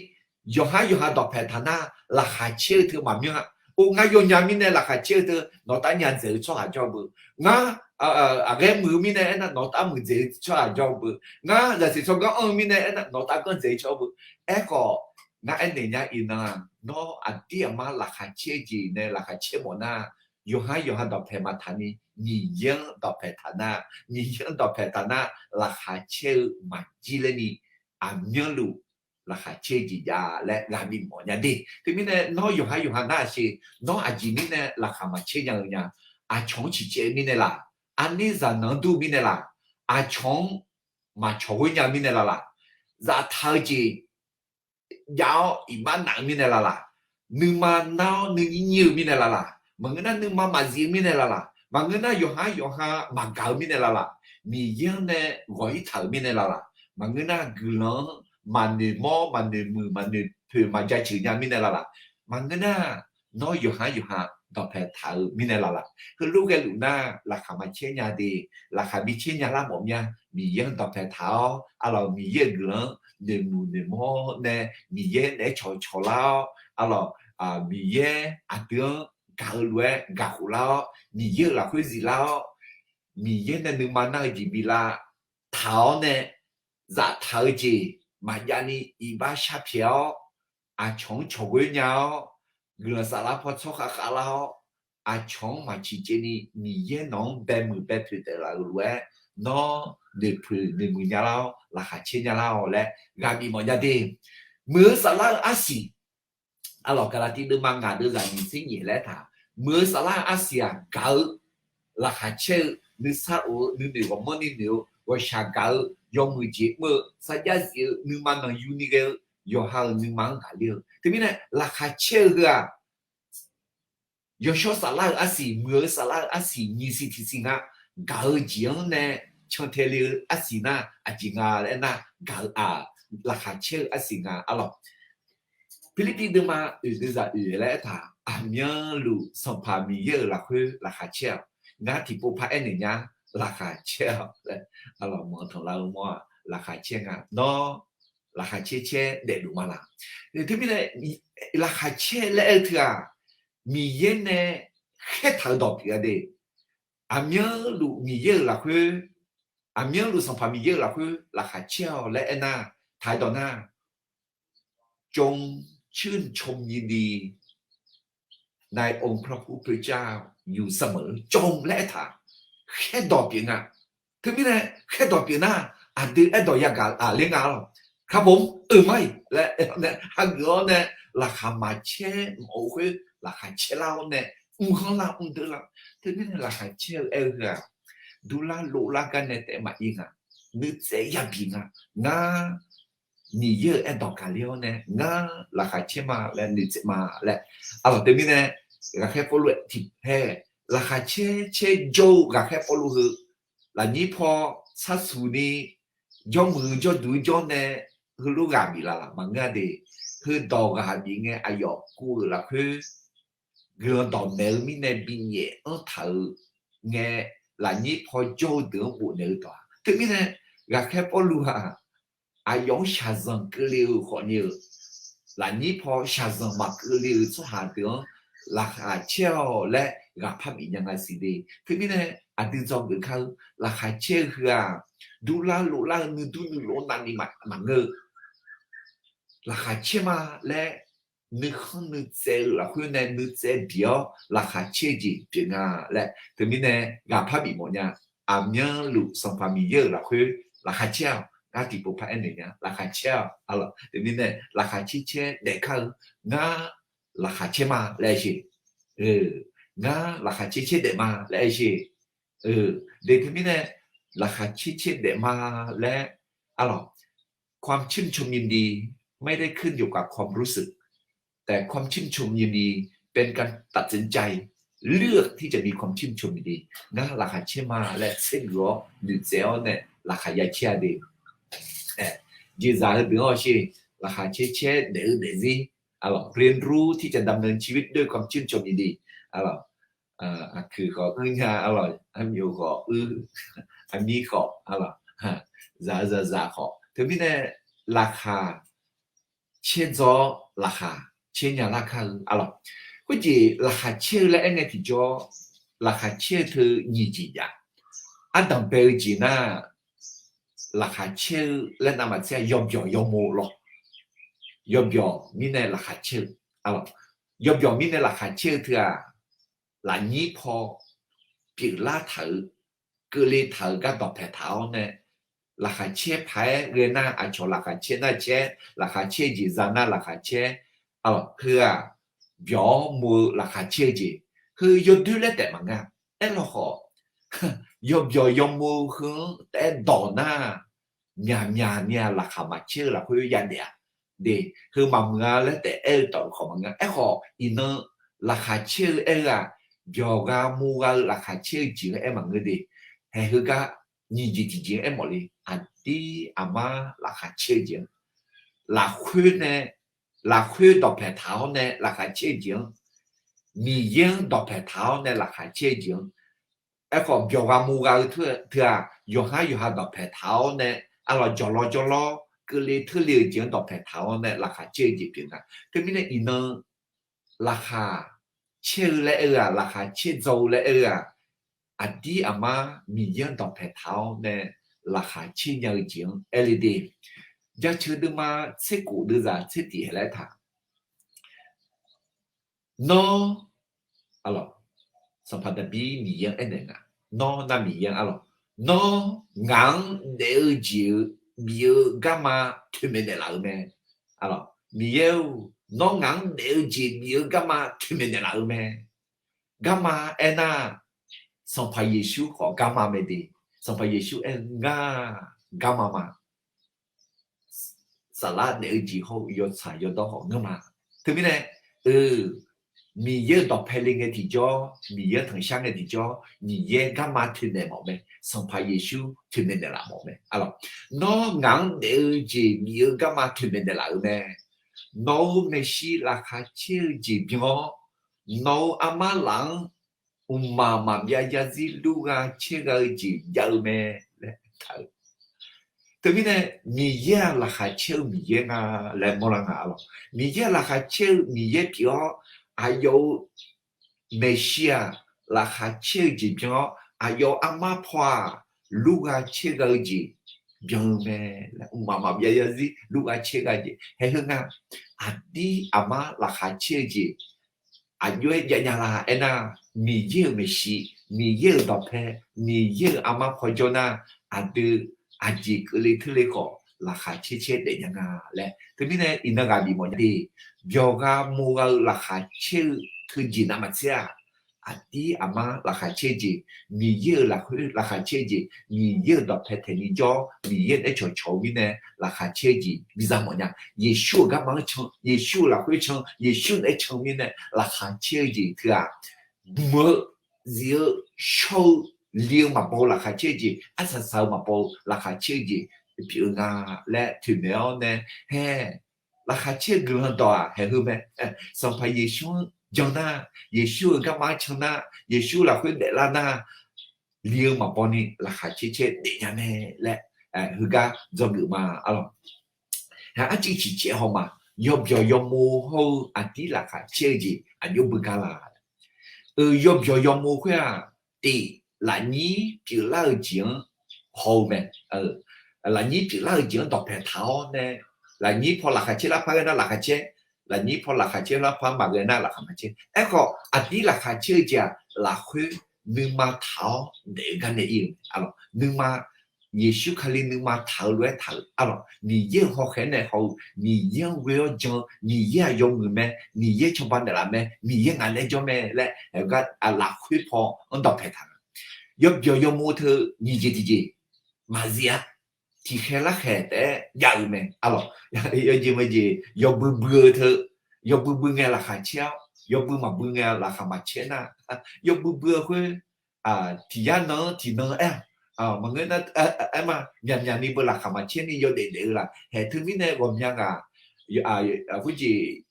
yawqhar yawqha dawqpaeq taq nar laqkhaq caer-eu teu maqmyanr-a. Or, ngar yawnya mirnae laqkhaq caer-eu teu nawq tav nya dzaeq-eu tsawrhaq jawr beu. Ngar aqghaer muiq-eu mirnae aernar nawq tav muiqdzaeq-eu tsawrhaq jawr beu. Ngar zaqsiq tsawrganr anr-eu mirnae aernar nawq tav ganr dzaeq-eu tsawrhaq beu. Aerkhawf, ngar aernaeq nya iqnan-aq, nawr aqdir aqmar laqkhaq caer-eu jeq nae laqkhaq caer mawf nar, yawqhar yawqha dawqpaeq maqtaq ni, Miqyaer-anr dawqpaeq taq nar, Miqyaer-anr dawqpaeq taq nar, laqkhaq caer-eu maqjir laer ni, aqmyanluf laqkhaq caer-eu jeq jav laer ghaq bimawf nya de. Teumirnae nawr yawqhar yawqha nar-aq sher, nawr aqjeq mirnae laqkhaq maqcaer nya-eu nya, aqcawq-anr ciqcaev-eu mirnae laf, arnir zaqnanq-anr dur-eu mirnae laf, aqcawq-anr maqcawq ghoer nya-eu mirnae laf laf, zaftaq-eu jeq jav-awr iqbax naf-eu mirnae laf laf, nuima nar-awr nuinyir nyir-eu mirnae laf laf, maqngeur nar nuima maqzif-eu mirnae laf laf, maqngeur nar yawqhar yawqha maqgaq-eu mirnae laf laf, Miqyaer-anr nae ghawq-ir taq-euq mirnae laf laf, maqngeur nar guiqlanq-anr maqnoeq mawr maqnoeq muiq maqnoeq poeq maqjaceuq nya mirnae laf laf, maqngeur nar nawr yawqhar yawqha dawqpaeq taq-eu mirnae laf laf, heulof ghaeluf nar laqkhaq maqcaer nya de. Laqkhaq bicaer nya lar mawf mya, Miqyaer-anr dawqpaeq taq-awr, arlawq, Miqyaer-euq guiqlanq-anr noeqmuiq noeqmawr nae, Miqyaer naeq-aer cawqcawq lar-awr, arlawq, Miqyaer aqdui-anr gaq-eu lof-aer gaq khof lar-awr, Miqyaer-euq lafkhoer ziflar-awr, Miqyaer nae nuima nar-eu jeq bi lavtaq-awr nae, zaftaq-eu jeq maqjav ni iqbax sharpyaeq-awr, aqcawq-anr cawqghoer nya-awr, guiqlanq saflar paw tsawrkhav khavlar-awr, aqcawq-anr maqciq caevni Miqyaer nawq-anr baemuiq baetoeq taef laf-euq lof-aer, nawr noeqpoeq noeqmuiq nyalar-awr, laqkhaq caer nyalar-awq laer ghaq bif mawf nya de. Muiq-eu saflar-eu arsiq, arlawq, Gaqlaqtiv deuvma ngaq deuvzaq nyiq tser nyiq laer taq, muiq-eu saflar-eu arsiq-aq gaq-eu, laqkhaq caer-eu, nuisar of-eu, nuinoeq ghawqmanrni noeq-eu, ghawqshaq gaq-eu, yawmuiq jeq mr-eu, sarjax zif-eu, nuima nanqyuni ghae-eu, yawqha-euq nuima-anr ghaqler-eu. Teumirnae laqkhaq caer-eu heu-aq, yawshawr saflar-eu arsiq, muiq-eu saflar-eu arsiq nyiq siq tiq siq nga. Gaq-eu jeq-anr nae cantae le-eu arsiq nar aqjeq nga laer aernar, gaq-eu-aq, laqkhaq caer-eu arsiq nga, arlawq. Pirlirpiv deuvma oeq deuvzaq oeq laer aertaq, aqmyanluf Sanqpaq Miqyaer-euq lafkhoer laqkhaq caer-awq. Ngar tiqpov par aernaeq nya, laqkhaq caer-awq laer, arlawq, manq tanqlar-eu mawr-aq, laqkhaq caer nga. Nawr laqkhaq caer caer daefluf ma laq? Teumirnae laqkhaq caer laer aer-eu teu-aq, Miqyaer nae khaertaq-eu dawq pyeuf-a de. Aqmyanluf Miqyaer-euq lafkhoer, aqmyanluf Sanqpaq Miqyaer-euq lafkhoer laqkhaq caer-awq laer aernar, taq-aer dawq nar, จงชื่นชมยินดีในองค์พระผู้เป็นเจ้าอยู่เสมอ jom laer aertaq, khaerdawq pyeuf nga. Teumirnae khaerdawq pyeuf nar, aqdui aerdawq yagaq-a ler nga lawq. ครับผม euq mar-iq laer aer-awr nae hageuf-awr nae, laqkhaq maqcaer mawf-eu khoer laqkhaq caer lar-awr nae, mrkhanr lar mrdeuv lar. Teumirnae laqkhaq caer-eu aer-eu heu-aq, durlar lovlar gar nae taef maqir nga. Nuitsaev yabi nga. Ngar Miqyaer-euq aerdawq gaqler-awr nae, ngar laqkhaq caer ma laer nuitsaev ma laer. Arlawq, teumirnae ghaqkhaer Pawrluv tiqpaer laqkhaq caer caer jawr-eu ghaqkhaer Pawrluv heu, lafnyir paw sharsuq ni jawrmuiq jawrduq jawr nae heulof ghaq bif laf laf maqngeur-a de. Heudawq ghaq bif ngae aqyawf guv-euq lafkhoer guiqlanq dawqmaeq-eu mirnae binyaef anr taq-eu ngae, lafnyir paw jawr-eu deuq-anr bofnaeq-eu dawq-aq. Teumirnae ghaqkhaer Pawrluv-aq, aqyawf-anr shaqzanq keuvle-eu khawfni-euq, lafnyir paw shaqzanq maqkeuvle-eu tsawrhaq deuq-anr laqkhaq caer-awq laer ghaq par bif nya nga siq de. Teumirnae aqdui dzawgeuf kar-eu laqkhaq caer-eu heu-aq, durlar lovlar-eu nuidur nuilof navni maqngeur-eu, laqkhaq caer ma laer nuikhanr nuitsaev-eu lafkhoer nae nuitsaev bif-awr laqkhaq caer-eu jeq pyeuf nga laer. Teumirnae ghaq par bif mawf nya. Aqmyanluf Sanqpaq Miqyaer-euq lafkhoer laqkhaq caer-awq. Ngar tiqpov par aernaeq nya, laqkhaq caer-awq. Arlawq, teumirnae laqkhaq caer caer daef kar-eu, ngar laqkhaq caer ma laer aer sher. Ngar laqkhaq caer caer daef ma laer aer sher. De teumirnae laqkhaq caer caer daef ma laer, arlawq, ความชื่นชมยินดี ไม่ได้ขึ้นอยู่กับความรู้สึก แต่ความชื่นชมยินดีเป็นการตัดสินใจเลือกที่จะมีความชื่นชมยินดี Ngar laqkhaq caer ma laer tsergeuf-awr noeqtsaev-awr nae laqkhaq ya caer-a de. Jeqzaq heudeuq-anr sher, laqkhaq caer caer daef-eu daefzir, arlawq, เรียนรู้ที่จะดำเนินชีวิตด้วยความชื่นชมยินดี arlawq, aqkuiq khawf uir nya, arlawq, armyof khawf uir, armir khawf, arlawq, zaq-eu zaqzaq khawf. Teumirnae laqkhaq caer dzaw-awr laqkhaq caer nya lar kar-eu, arlawq. Khoerjeq laqkhaq caer-eu laer aer ngae tiqjawr, laqkhaq caer-eu teu nyiq jeq jav. Ardanq bae-eu jeq nar, laqkhaq caer-eu laer navmaqtser-aq yawbyawq yawmo lawq. Yawbyawq mirnae laqkhaq caer-eu, arlawq, yawbyawq mirnae laqkhaq caer-eu teu-aq, lafnyir paw pyeuflar taq-euq, keuvle taq-euq gar dawqpae taq-awr nae, laqkhaq caer paq-aer ghae nar aqcawq laqkhaq caer nar caer, laqkhaq caer jeq za nar laqkhaq caer, arlawq, heu-aq, byawq-awr mo-eu laqkhaq caer-eu jeq, heu yawdoer laer taef maqngeur. Aerlawkhawf, yawbyawq yawmo heu-anr taef-aer dawq nar, myaqmyaq ni-aq laqkhaq maqcaer-eu lafkhoer yadaef-a. De, heu maqmuiq-a laer taef aer-eu tawf khawf maqngeur. Aerkhawf iqnan laqkhaq caer-eu aer-eu-aq, byawq gha mo gha-eu laqkhaq caer-eu jeq-anr aer maqngeur de. Haeq heugar nyiq jeq tiqjeq-anr aermawf le. Aqdir aqmar laqkhaq caer-eu jeq-anr, lafkhoer nae, lafkhoer dawqpae taq-awr nae laqkhaq caer-eu jeq-anr, Miqyaer-anr dawqpae taq-awr nae laqkhaq caer-eu jeq-anr, aerkhawf byawq gha mo gha-eu teu-aq, yawqhar yawqha dawqpae taq-awr nae, arlawq, jawqlawr jawrlawr keuvle teurle-eu jeq-anr dawqpae taq-awr nae laqkhaq caer-eu jeq pyeuf nga. Teumirnae iqnan laqkhaq caer-eu laer aer-eu-aq, laqkhaq caer dzaw-eu laer aer-eu-aq, aqdir aqmar Miqyaer-anr dawqpae taq-awr nae laqkhaq caer nya-eu jeq-anr aer le de. Jaceuq deuvma tser khof deuvzaq tser tiq laer taq, Nawr, arlawq, Sanqpaq Daqbir Miqyaer-anr aernaeq nga, nawr nar Miqyaer-anr arlawq, nawr ngaq-anr daef-eu jeq-eu bif-eu garma toeqmaeq naeqlaf-eu mae. Arlawq, Miqyaer-or, nawr ngaq-anr daef-eu jeq bif-eu garma toeqmaeq naeqlaf-eu mae. Garma aernar, Sanqpaq Yeqsur khawf garma mae de. Sanqpaq Yeqsur aer-eu ngar garma ma. Saflar daef-eu jeq hawr-eu yawtsaq yawdawr khawf ngeurma. Teumirnae, eu, Miqyaer-euq dawqpae le ngae tiqjawr, Miqyaer-anr tanqshar ngae tiqjawr, Miqyaer garma toeqmaeq mawf mae. Sanqpaq Yeqsur toeqmaeq naeqlaf mawf mae. Arlawq, nawr ngaq-anr daef-eu jeq bif-eu garma toeqmaeq naeqlaf-euq mae. Nawq-euq maeqshi laqkhaq caer-eu jeq byan-awr, nawq-euq armar laf-anr mqmaq maqbyav yarzir lur gha caer gha-eu jeq jav-eu mae laer taq-eu. Teumirnae, Miqyaer-aq laqkhaq caer-eu Miqyaer nga laer mawrlar nga arlawq. Miqyaer-aq laqkhaq caer-eu Miqyaer pyeuf-awr, aqyawf-euq maeqshi-aq laqkhaq caer-eu jeq byan-awr, aqyawf-euq armar paw-aq lur gha caer gha-eu jeq byan-eu mae. Mqmaq maqbyav yarzir lur gha caer gha jeq haeq heu nga. Aqdir aqmar laqkhaq caer-eu jeq aqjox-aer jav nya la aernar, Miqyaer-euq maeqshi, Miqyaer-euq dawqpae, Miqyaer-euq armar paw jawr nar, aqdui aqjeq keuvle teurle khawf laqkhaq caer caer daef nya nga laer. Teumirnae iqnan ghaq bif mawf nya de. Byawq gha mo gha-eu laqkhaq caer-eu teujeq navmaqtser-aq, aqdir aqmar laqkhaq caer-eu jeq, Miqyaer-euq lafkhoer laqkhaq caer-eu jeq, Miqyaer-euq dawqpae taeqni jawr, Miqyaer naeq-aer cawqcawq-eu mirnae laqkhaq caer-eu jeq biza mawf nya. Yeqsur-euq garma-anr can, Yeqsur-euq lafkhoer can, Yeqsur naeq-aer can-eu mirnae laqkhaq caer-eu jeq teu-aq, bmq-eu, zif-eu, shawr-eu, li-eu maqbaw-eu laqkhaq caer-eu jeq, arsaq saq-eu maqbaw-eu laqkhaq caer-eu jeq pyeuf-eu nga laer toeqmaeq-awr nae, hae, laqkhaq caer-eu guiqlanq dawq-aq haeq heu mae. Sanqpaq Yeqsur-anr jan nar, Yeqsur-euq garma-anr can nar, Yeqsur lafkhoer daeflar nar, li-eu maqbaw ni laqkhaq caer caer daef nya mae laer, heugar dzawgeuf ma arlawq. Hae, arcuiv ciqcaev haw ma. Yawbyawq yawmov hawr-eu aqdir laqkhaq caer-eu jeq aqjox beugar la? Euq, yawbyawq yawmov khoer-aq, tif, lafnyir pyeuflar-eu jeq-anr haw-eu mae. Lafnyir pyeuflar-eu jeq-anr dawqpae taq-awr nae, lafnyir paw laqkhaq caer lar par ghae nar laqkhaq caer, lafnyir paw laqkhaq caer lar par maqghae nar laqkhaq maqcaer. Aerkhawf aqdir laqkhaq caer-eu jeq-aq lafkhoer nuima taq-awr daef-eu gar nae ir-eu mae arlawq. Nuima, Yeqsur Kali nuima taq-eu lof-aer taq-euq arlawq. Miqyaer-euq hawkhaeq nae haw-eu, Miqyaer-anr ghoe-awr jan-eu, Miqyaer-aq yawmuiq mae, Miqyaer cawba naeqlaf mae, Miqyaer ngaq naeq-aer jawr mae laer, lafkhoer paw-anr dawqpae taq-eu. Yawbyawq yawmov teu nyiq jeq tiqjeq maqzif-a. Tiqkhaeq larkhaeq taef-aer jav-eu mae arlawq. Yawjeq maejeq yawbui bui-eu teu, yawbui bui ngae laqkhaq caer-awr, yawbui maqbui ngae laqkhaq maqcaer nar, yawbui bui-eu khoer, tiq yar nan-anr tiq nan aer-aq, maqngeur nar, aer ma, myaqmyaq ni beu laqkhaq maqcaer ni yawdaef daef-eu laf. Haeq teumirnae ghawqmya ghaq khoerjeq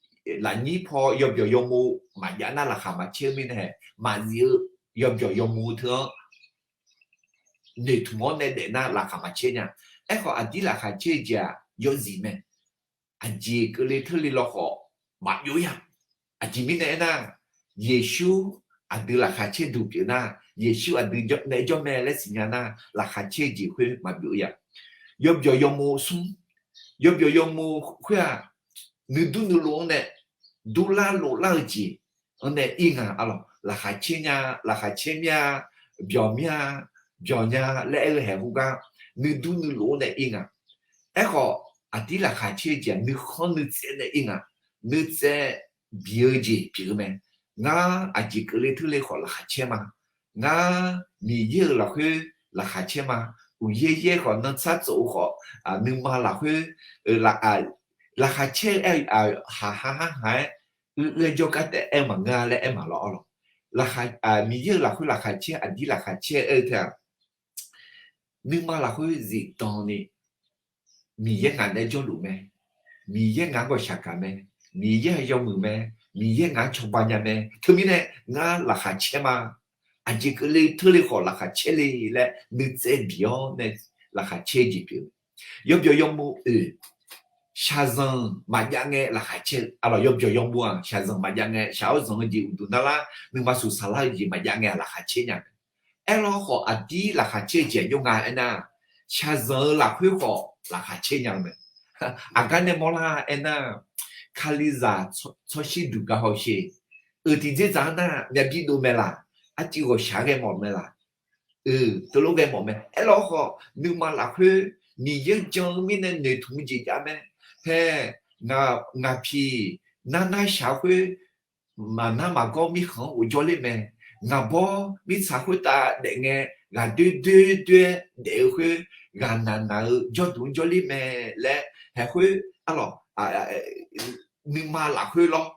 lafnyir paw yawbyawq yawmov maqjav nar laqkhaq maqcaer-eu mirnae haeq maqzif-eu yawbyawq yawmov teu-anr noeqtmq-awr nae daef nar laqkhaq maqcaer nya. Aerkhawf aqdir laqkhaq caer-eu jeq-aq yawzif mae. Aqjeq keuvle teurle lawkhawf maqbyov-ir-a. Aqjeq mirnae aernar, Yeqsur aqdui laqkhaq caer duq pyeuf nar, Yeqsur aqdui naeq-aer jawr mae laer siqnya nar, laqkhaq caer-eu jeq khoer maqbyov-ir-a. Yawbyawq yawmov smr, yawbyawq yawmov khoer-aq, nuidur nuilov-anr nae durlar lovlar-eu jeq-anr nae ir nga arlawq. Laqkhaq caer nya, laqkhaq caer mir-a, byawq mir-a, byawq nya laer aer-eu haeq khoergar, nuidur nuilov-anr nae ir nga. Aerkhawf aqdir laqkhaq caer-eu jeq-aq nuikhanr nuitsaev nae ir nga. Nuitsaev bif-eu jeq pyeuf-eu mae. Ngar aqjeq keuvle teurle khawf laqkhaq caer ma. Ngar Miqyaer-euq lafkhoer laqkhaq caer ma. Uqyaer yaer khawf, nantsar tsof-eu khawf, nuima lafkhoer, laqkhaq caer-eu aer-eu haq ha har haq-aer, uiq-aer jawrgar taef aer-eu maqngeur-a laer aer maqlawr arlawq. Miqyaer-euq lafkhoer laqkhaq caer, aqdir laqkhaq caer aer-eu teu-aq, nuima lafkhoer zifdan ni, Miqyaer ngaq naeq-aer jawrluf mae, Miqyaer ngaq-anr ghawqshaq gaq mae, Miqyaer-aq yawmuiq mae, Miqyaer ngaq-anr cawba nya mae. Teumirnae ngar laqkhaq caer ma. Aqjeq keuvle teurle khawf laqkhaq caer le laer nuitsaev bif-awr nae laqkhaq caer-eu jeq pyeuf. Yawbyawq yawmuiq oeq, shaqzanq maqjav ngae laqkhaq caer-eu arlawq. Yawbyawq yawmuiq-aq shaqzanq maqjav ngae, shaq-awr zanq-eu jeq uqduq narlar, nuima suq saqlar-eu jeq maqjav ngae-aq laqkhaq caer nya. Aerlawr khawf aqdir laqkhaq caer-eu jeq aqjox nga aernar, shaqzanq-eu lafkhoer khawf laqkhaq caer nya-eu mae. Aqgar nae mawrlar aernar, Kalizaq tsawrshir duq gar hawsher. Euq tiqdzer dzaq-anr nar myavbi dov mae laq? Arcuiv ghawqshaq ghae mawf mae laq? Euq, teulof ghae mawf mae. Aerlawq khawf nuima lafkhoer Miqyaer-anr jan-eu mirnae noeqtmq-eu jeq jav mae. Hae, ngaq piq nar nar shaq khoer maqnar maqgawr mirkhanq-anr ghofjawr ler mae. Ngaq bawr mirtsaq khoertav daef ngae ghaq doer doer doer-aer daef-eu khoer ghaq naq naq-eu jawrduq-anr jawrler mae laer haeq khoer arlawq, nuima lafkhoer lawr,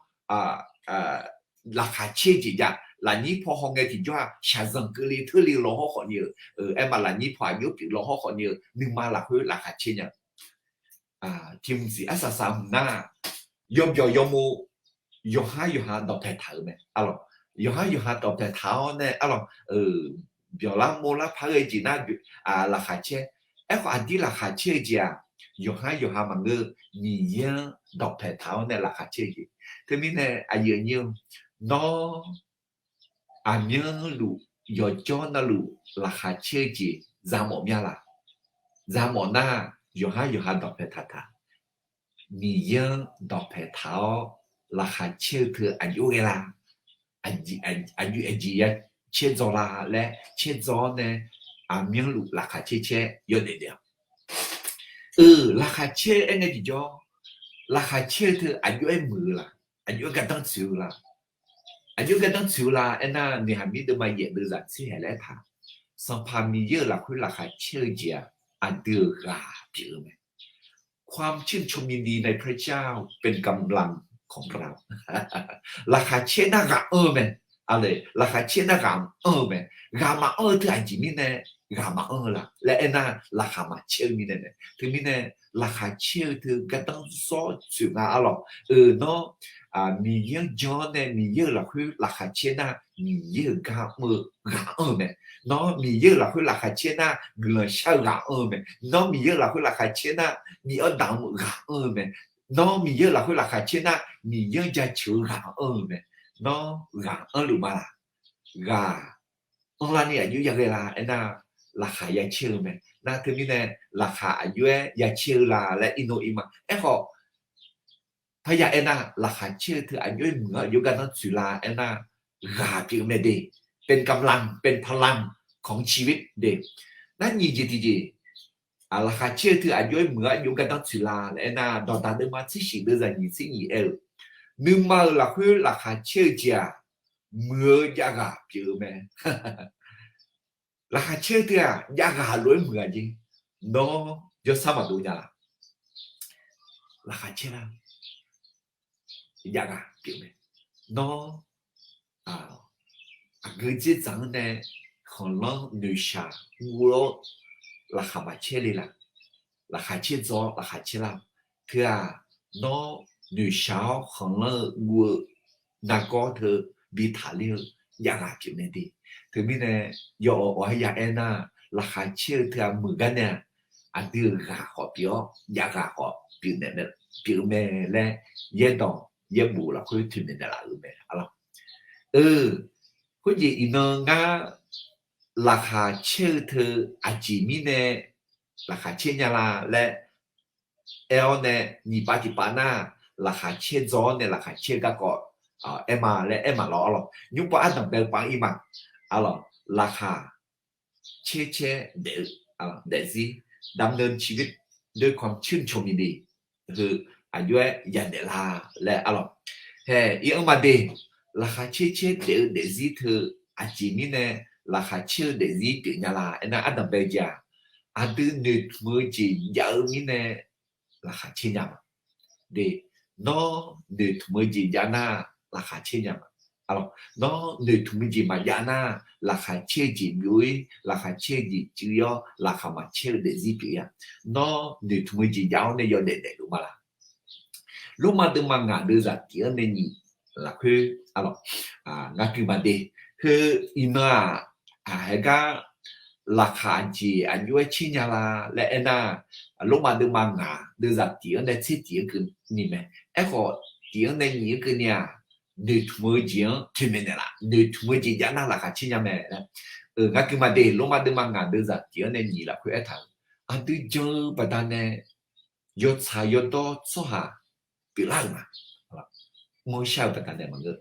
laqkhaq caer-eu jeq jav. Lafnyir paw hawngae tiqjawr-aq shaqzanq keuvle teurle-eu law hawr khawf ni-euq, aerma lafnyir paw aqjox pyeuf law hawr khawf ni-euq nuima lafkhoer laqkhaq caer nya-eu tiqmqsiq arsaq saq hmq nar, yawbyawq yawmov yawqhar yawqha dawqpaeq taq-euq mae arlawq. Yawqhar yawqha dawqpaeq taq-awr nae arlawq, byawq lar mov lar par ghae jeq nar laqkhaq caer. Aerkhawf aqdir laqkhaq caer-eu jeq-aq, yawqhar yawqha maqngeur-eu Miqyaer-anr dawqpaeq taq-awr nae laqkhaq caer-eu jeq. Teumirnae aqyuif aqnyir-eu, nawr aqmyanluf yawqjawr navluf laqkhaq caer-eu jeq za mawf mya laq? Za mawf nar, yawqhar yawqha dawqpaeq taq taq. Miqyaer-anr dawqpaeq taq-awr laqkhaq caer-eu teu aqjox ghae la? Aqjeq ya caerdzaw la laer caerdzaw-awr nae aqmyanluf laqkhaq caer caer yawdaef daef-awq. Euq, laqkhaq caer aer ngae tiqjawr, laqkhaq caer-eu teu aqjox-aer muiq-eu la? Aqjox-aer gardanr tsoeq-eu la? Aqjox-aer gardanr tsoeq-eu la? Aernar, noeqhaq mir deuvma yaef deuvzaq tser haeq laer aertaq, Sanqpaq Miqyaer-euq lafkhoer laqkhaq caer-eu jeq-aq, aqdui-euq ghaq pyeuf-eu mae. ความชื่นชมยินดีในพระเจ้าเป็นกำลังของเรา Laqkhaq caer nar ghaq anr-eu mae. Laqkhaq caer nar ghaq anr-eu mae. Ghaq maqanr-eu teu aqjeq mirnae ghaq maqanr-eu la laer aernar, laqkhaq maqcaer-eu mirnae mae. Teumirnae laqkhaq caer-eu teu gardanr zawr tsoeq nga arlawq. Euq, nawr Miqyaer-anr jan-awr nae Miqyaer-euq lafkhoer laqkhaq caer nar, Miqyaer-euq gar mr-eu ghaq anr-eu mae. Nawr Miqyaer-euq lafkhoer laqkhaq caer nar, guiqlanq shar-eu ghaq anr-eu mae. Nawr Miqyaer-euq lafkhoer laqkhaq caer nar, bi-awr damq-eu ghaq anr-eu mae. Nawr Miqyaer-euq lafkhoer laqkhaq caer nar, Miqyaer-anr jaceuq-eu ghaq anr-eu mae. Nawr ghaq anrluf ma laq? Ghaq anrlar ni aqjox yaghae la aernar, laqkhaq yacaer-eu mae. Nar teumirnae laqkhaq aqjox-aer yacaer-eu la laer irnov ir ma. Aerkhawf, parya aernar, laqkhaq caer-eu teu aqjox-aer muiq-anr aqjox gardanr tsoeq la aernar, ghaq pyeuf-eu mae de. เป็นกำลัง เป็นพลังของชีวิต de. Nar nyiq jeq tiqjeq, laqkhaq caer-eu teu aqjox-aer muiq-anr aqjox gardanr tsoeq la laer aernar, dawqdaq deuvma tser shif deuvzaq nyiq tser nyiq aer-eu, nuima-euq lafkhoer laqkhaq caer-eu jeq-aq, muiq-eu jav ghaq pyeuf-eu mae. Laqkhaq caer-eu teu-aq jav ghaq lof-aer muiq-a jeq. Nawr yawsar maqdov nya laq? Laqkhaq caer nar jav ghaq pyeuf mae. Nawr aqgeu dzerdzaq-anr nae khanqlanr noeqshaq guv-awr laqkhaq maqcaer le laq? Laqkhaq caer dzaw-awr laqkhaq caer lar-eu teu-aq, nawr noeqshaq-awr khanqlanr-eu guv-eu nargawr teu bi taqler-eu jav ghaq pyeuf mae de. Teumirnae yawawq awq-aer ya aernar, laqkhaq caer-eu teu-aq muiq gar nae-aq, aqdui-euq ghaq khawf pyeuf-awr jav ghaq khawf pyeuf mae laer yaerdawq yaerbof lafkhoer toeqnaeq naeqlaf-euq mae arlawq. Khoerjeq iqnan ngar laqkhaq caer-eu teu aqjeq mirnae laqkhaq caer nya la laer aer-awr nae, nyiq pav tiq pav nar, laqkhaq caer dzaw-awr nae laqkhaq caer garkawv aer ma laer aer ma lawr arlawq. Nymr pav ardanq bae-eu pav ir ma arlawq. Laqkhaq caer caer daef-eu daefzir, ดำเนินชีวิตด้วยความชื่นชมยินดี heu aqjox-aer yadaef la laer arlawq. Hae, iq-anr maqde, laqkhaq caer caer daef-eu daefzir teu aqjeq mirnae laqkhaq caer-eu daefzir pyeuf nya la aernar, ardanq bae-eu jeq-aq, aqdui noeqtmq-eu jeq jav-eu mirnae laqkhaq caer nya ma. De, nawr noeqtmq-eu jeq jav nar, laqkhaq caer nya ma. Nawr noeqtmq-eu jeq maqjav nar, laqkhaq caer-eu jeq byov-ir, laqkhaq caer-eu jeq cuiv-awr laqkhaq maqcaer-eu daefzir pyeuf-ir-a. Nawr noeqtmq-eu jeq jav-awr nae yawdaef daefluf ma laq? Lormav deuvma ngaq deuvzaq tiq-anr nae nyiq lafkhoer arlawq, ngaq kuiq maqde. Heu iqnan-aq, haegar laqkhaq jeq aqjox-aer caer nya la laer aernar, Lormav deuvma ngaq deuvzaq tiq-anr nae tser tiq-anr keuvni mae. Aerkhawf, tiq-anr nae nyiq-anr keuvni-aq, noeqtmq-eu jeq-anr toeqmaeq naeqlaf. Noeqtmq-eu jeq jav nar laqkhaq caer nya mae. Ngaq kuiq maqde, Lormav deuvma ngaq deuvzaq tiq-anr nae nyiq lafkhoer aertaq-euq, aqdui jan-eu baqdanae yawtsaq yawdawr tsawrhaq pyeuflar-euq ma. Mawrshar-eu baqdanae maqngeur.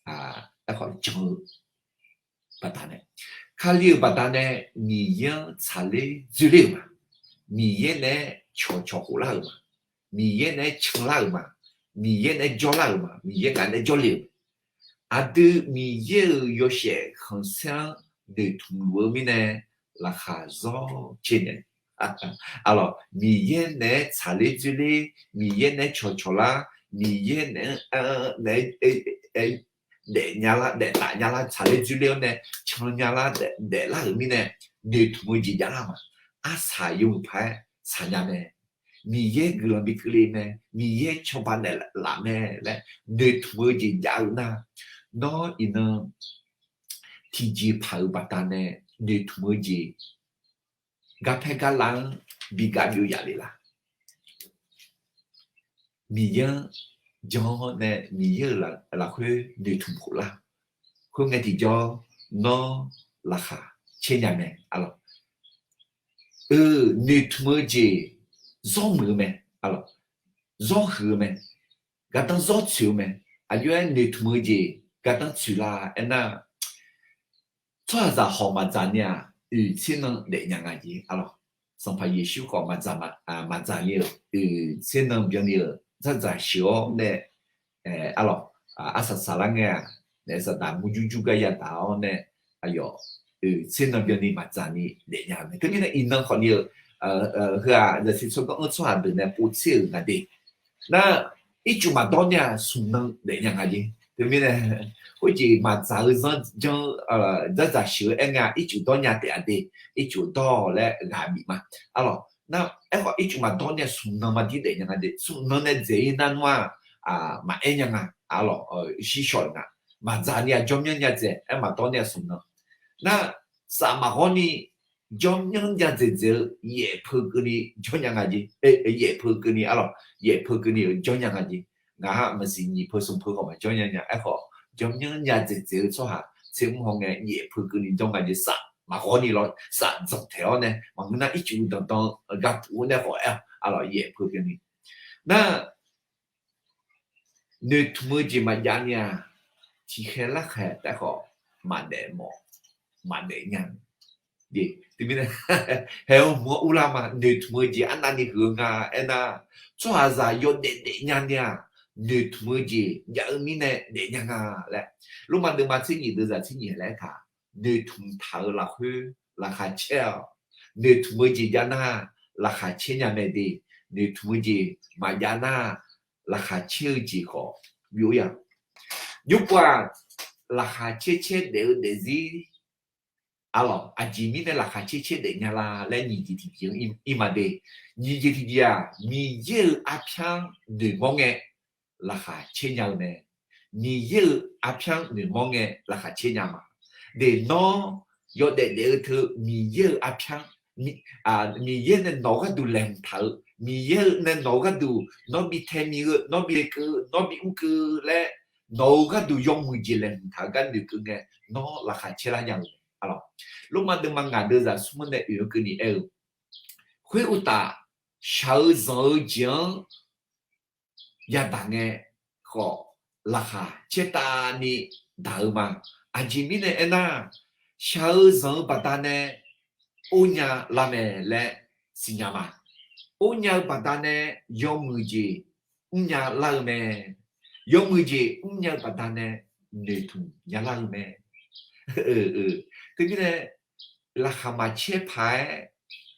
aerkhawf jan-eu baqdanae, Kali-euq baqdanae Miqyaer-anr tsaqler dzoerler-euq ma. Miqyaer naeq-aer cawqcawq khoflar-euq ma. Miqyaer naeq-aer canlar-euq ma. Miqyaer naeq-aer jawrlar-euq ma. Miqyaer ngaq naeq-aer jawrle-euq. Aqdui Miqyaer-euq yawshaef khanqsaer-anr noeqtmq luf-eu mirnae, laqkhaq zawr caer naeq. Arlawq, Miqyaer naeq-aer tsaqler dzoerler, Miqyaer naeq-aer cawqcawq lar, Miqyaer naeq-aer, daef nya lar, daef taf nya lar, tsaqler dzoerler-awr nae can nya lar, daeflar-euq mirnae, noeqtmq-eu jeq javlar ma. Arsaq yawmuiq paq-aer tsaqnya mae. Miqyaer guiqlanq bi keuvle mae. Miqyaer cawba naeqlaf mae laer noeqtmq-eu jeq jav-eu nar, nawr iqnan tiqjeqpaq-euq baqdanae noeqtmq-eu jeq garpaer garlav-anr bi gav byov yaf le la? Miqyaer-anr jan-awr nae Miqyaer-euq lafkhoer noeqtmq khoflar. Khoerngae tiqjawr nawr laqkhaq caer nya mae. Arlawq, noeqtmq-eu jeq zawr muiq-eu mae. Arlawq, zawr huiq-eu mae. Gardanr zawr tsoeq-eu mae. Aqjox-aer noeqtmq-eu jeq gardanr tsoeq la aernar, tsawrhaqzaq hawq maqdzaq ni-aq, oeq tser nan daefnya nga jeq. Arlawq, Sanqpaq Yeqsur khawf maqdzaq ni-euq oeq tser nan byanni-euq dzardzaq sheuq-awr nae, arlawq, arsaq saqlar ngae-aq, naef saqdaq murjur jur gar yadaq-awr nae, aqyawf oeq tser nan byanni maqdzaq ni daefnya-eu mae. Teumirnae iqnan khawf ni-eu heu-aq, zaqsiq tsawrganr-anr tsawrhaq deuq nae povtser-euq nga de. Nar, ircuf maqdawr nya smq nan daefnya nga jeq. Teumirnae khoerjeq maqdzaq-eu zanr janr-eu dzardzaq sheuq-eu aer ngae-aq, ircuf dawr nya taef-a de. Ircuf dawr-awq laer ghaq bif ma. Arlawq, nar, aerkhawf ircuf maqdawr nya smq nan maqdir daefnya nga de. Smq nan nae dzaeq-ir nar nmr-aq, maqaer nya nga. Arlawq, shir shawq-euq nga. Maqdzaq ni-aq jawrmyanr nya dzaeq, aer maqdawr ni-aq smq nan. Nar, saf maqghawr ni jawrmyanr nya dzaeq dzaeq-eu yaef peu keuvni jawr nya nga jeq. Yaef peu keuvni, arlawq, yaef peu keuvni-euq jawr nya nga jeq. Ngaq-aq maqsiq nyiq peu smq peu khawf maqjawr nya nya. Aerkhawf jawrmyanr nya dzaeq dzaeq-eu tsawrhaq tser mr haw ngae yaef peu keuvni jawr nga jeq. Saf maqghawr ni lawr, saf dzanq taeq-awr nae maqngeur nar ircuf danqdan-eu gapuf-awr nae khawf aer-awq. Arlawq, yaef peu keuvni. Nar, noeqtmq-eu jeq maqjav ni-aq, tiqkhaeq larkhaeq taef khawf maqdaef mawf, maqdaef nya. Teumirnae haeq-eu hmq-anr urlar ma. Noeqtmq-eu jeq arnavni huiq-eu nga aernar, tsawrhaqzaq yawdaef daefnya ni-aq, noeqtmq-eu jeq jav-eu mirnae daefnya nga laer, Lormav deuvma tser nyiq deuvzaq tser nyiq laer aertaq, noeqtmq taq-eu lafkhoer laqkhaq caer-awq. Noeqtmq-eu jeq jav nar, laqkhaq caer nya mae de. Noeqtmq-eu jeq maqjav nar, laqkhaq caer-eu jeq khawf byov-ir-a. Jovpov-aq, laqkhaq caer caer daef-eu daefzir, arlawq, aqjeq mirnae laqkhaq caer caer daef nya la laer nyiq jeq tiqjeq-anr ir ma de. Nyiq jeq tiqjeq-aq, Miqyaer-euq arpyar noeqmawr ngae laqkhaq caer nya-eu mae. Miqyaer-euq arpyar noeqmawr ngae laqkhaq caer nya ma. De, nawr yawdaef daef-eu teu Miqyaer-euq arpyar, Miqyaer nae nawq-euq gharduq laeqhmq taq-eu, Miqyaer-eu nae nawq-euq gharduq nawr bi tae mi-eu, nawr bi lekeuv-eu, nawr bi mrkeuv-eu laer, nawq-euq gharduq yawmuiq jeq laeqhmq taq-eu gar noeqkeuv ngae, nawr laqkhaq caer lar nya-eu. Lormav deuvma ngaq deuvzaq smr-anr nae oeq-eu keuvni aer-eu, khoeruqtaf, shaq-eu zanq-eu jeq-anr yadaq ngae khawf, laqkhaq caertavni daq-eu ma. Aqjeq mirnae aernar, shaq-eu zanq-eu baqdanae or nya lar mae laer siqnya ma. Or nya-eu baqdanae yawmuiq jeq mrnya lar-eu mae. Yawmuiq jeq mrnya-eu baqdanae noeqtmq nya lar-eu mae. Teumirnae, laqkhaq maqcaer paq-aer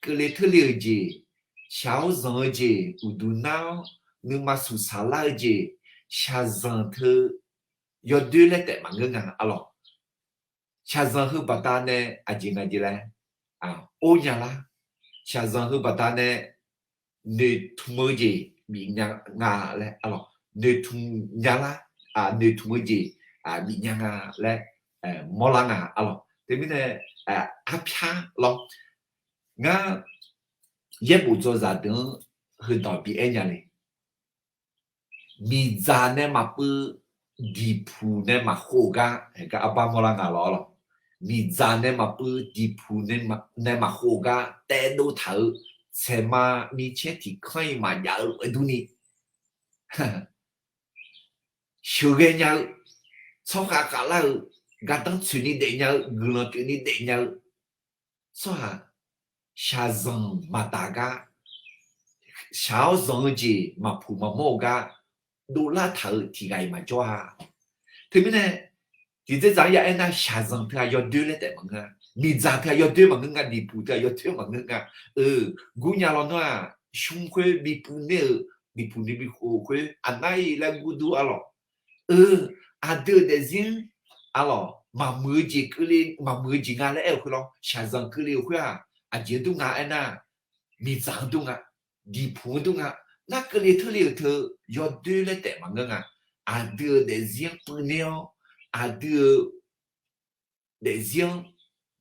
keuvle teurle-euq jeq, shaq-awr zanq-eu jeq, uqduq nar-awr nuima suqsaq lar-eu jeq, shaqzanq teu yawdoer laer taef maqngeur nga. Arlawq, shaqzanq heu baqdanae aqjeq nga jeq laer or nya lar. Shaqzanq heu baqdanae noeqtmq-eu jeq bif nya nga laer, arlawq, noeqtmq nya lar, noeqtmq-eu jeq bif nya nga laer mawrlar nga. Arlawq, teumirnae arpyar lawr. Ngar yaerbof dzawzaq deuq-anr heudawq bi aer nya le. Miqdzaq nae maqpuiv, diqpuq nae maqkhov-eu gar, gar arbar mawrlar nga lawr, arlawq. Miqdzaq nae maqpuiv, diqpuq nae maqkhov-eu gar taedov taq-eu, saeqma micaer tiq kanr-iq maqjav-eu lof-aer durni, sheuqghae nya-eu, tsawrkhav khavlar-eu, gardanr tsoeqni daefnya-eu, guiqlanq pyeufni daefnya-eu tsawrhaq, shaqzanq maqdaq gar, shaq-awr zanq-eu jeq maqpuq maqmawr-eu gar dovlar taq-eu tiq ghaq-iq maqjawr-a. Teumirnae, tiqdzer dzaq-anr ya aernar, shaqzanq teughaq yawdoer laer taef maqngeur-a. Miqdzaq teughaq yawdoer maqngeur nga, diqpuq teughaq yawdoer maqngeur nga. Eu, gurnya lawnmr-aq, shmr khoer bipuiv ner-eu, diqpuq ni bikhof khoer aqnar-iq laer gurdur arlawq. Eu, aqdui-euq daefzir-anr arlawq, maqmuiq-eu jeq keuvle, maqmuiq-eu jeq nga laer aer-eu khoer lawr, shaqzanq keuvle-eu khoer-aq, aqjeq-anr dur nga aernar, miqdzaq-anr dur nga, diqpuq-anr dur nga. Nar keuvle teurle-euq teu yawdoer laer taef maqngeur nga. Aqdui-euq daefzir-anr puiv ner-awr, aqdui-euq daefzir-anr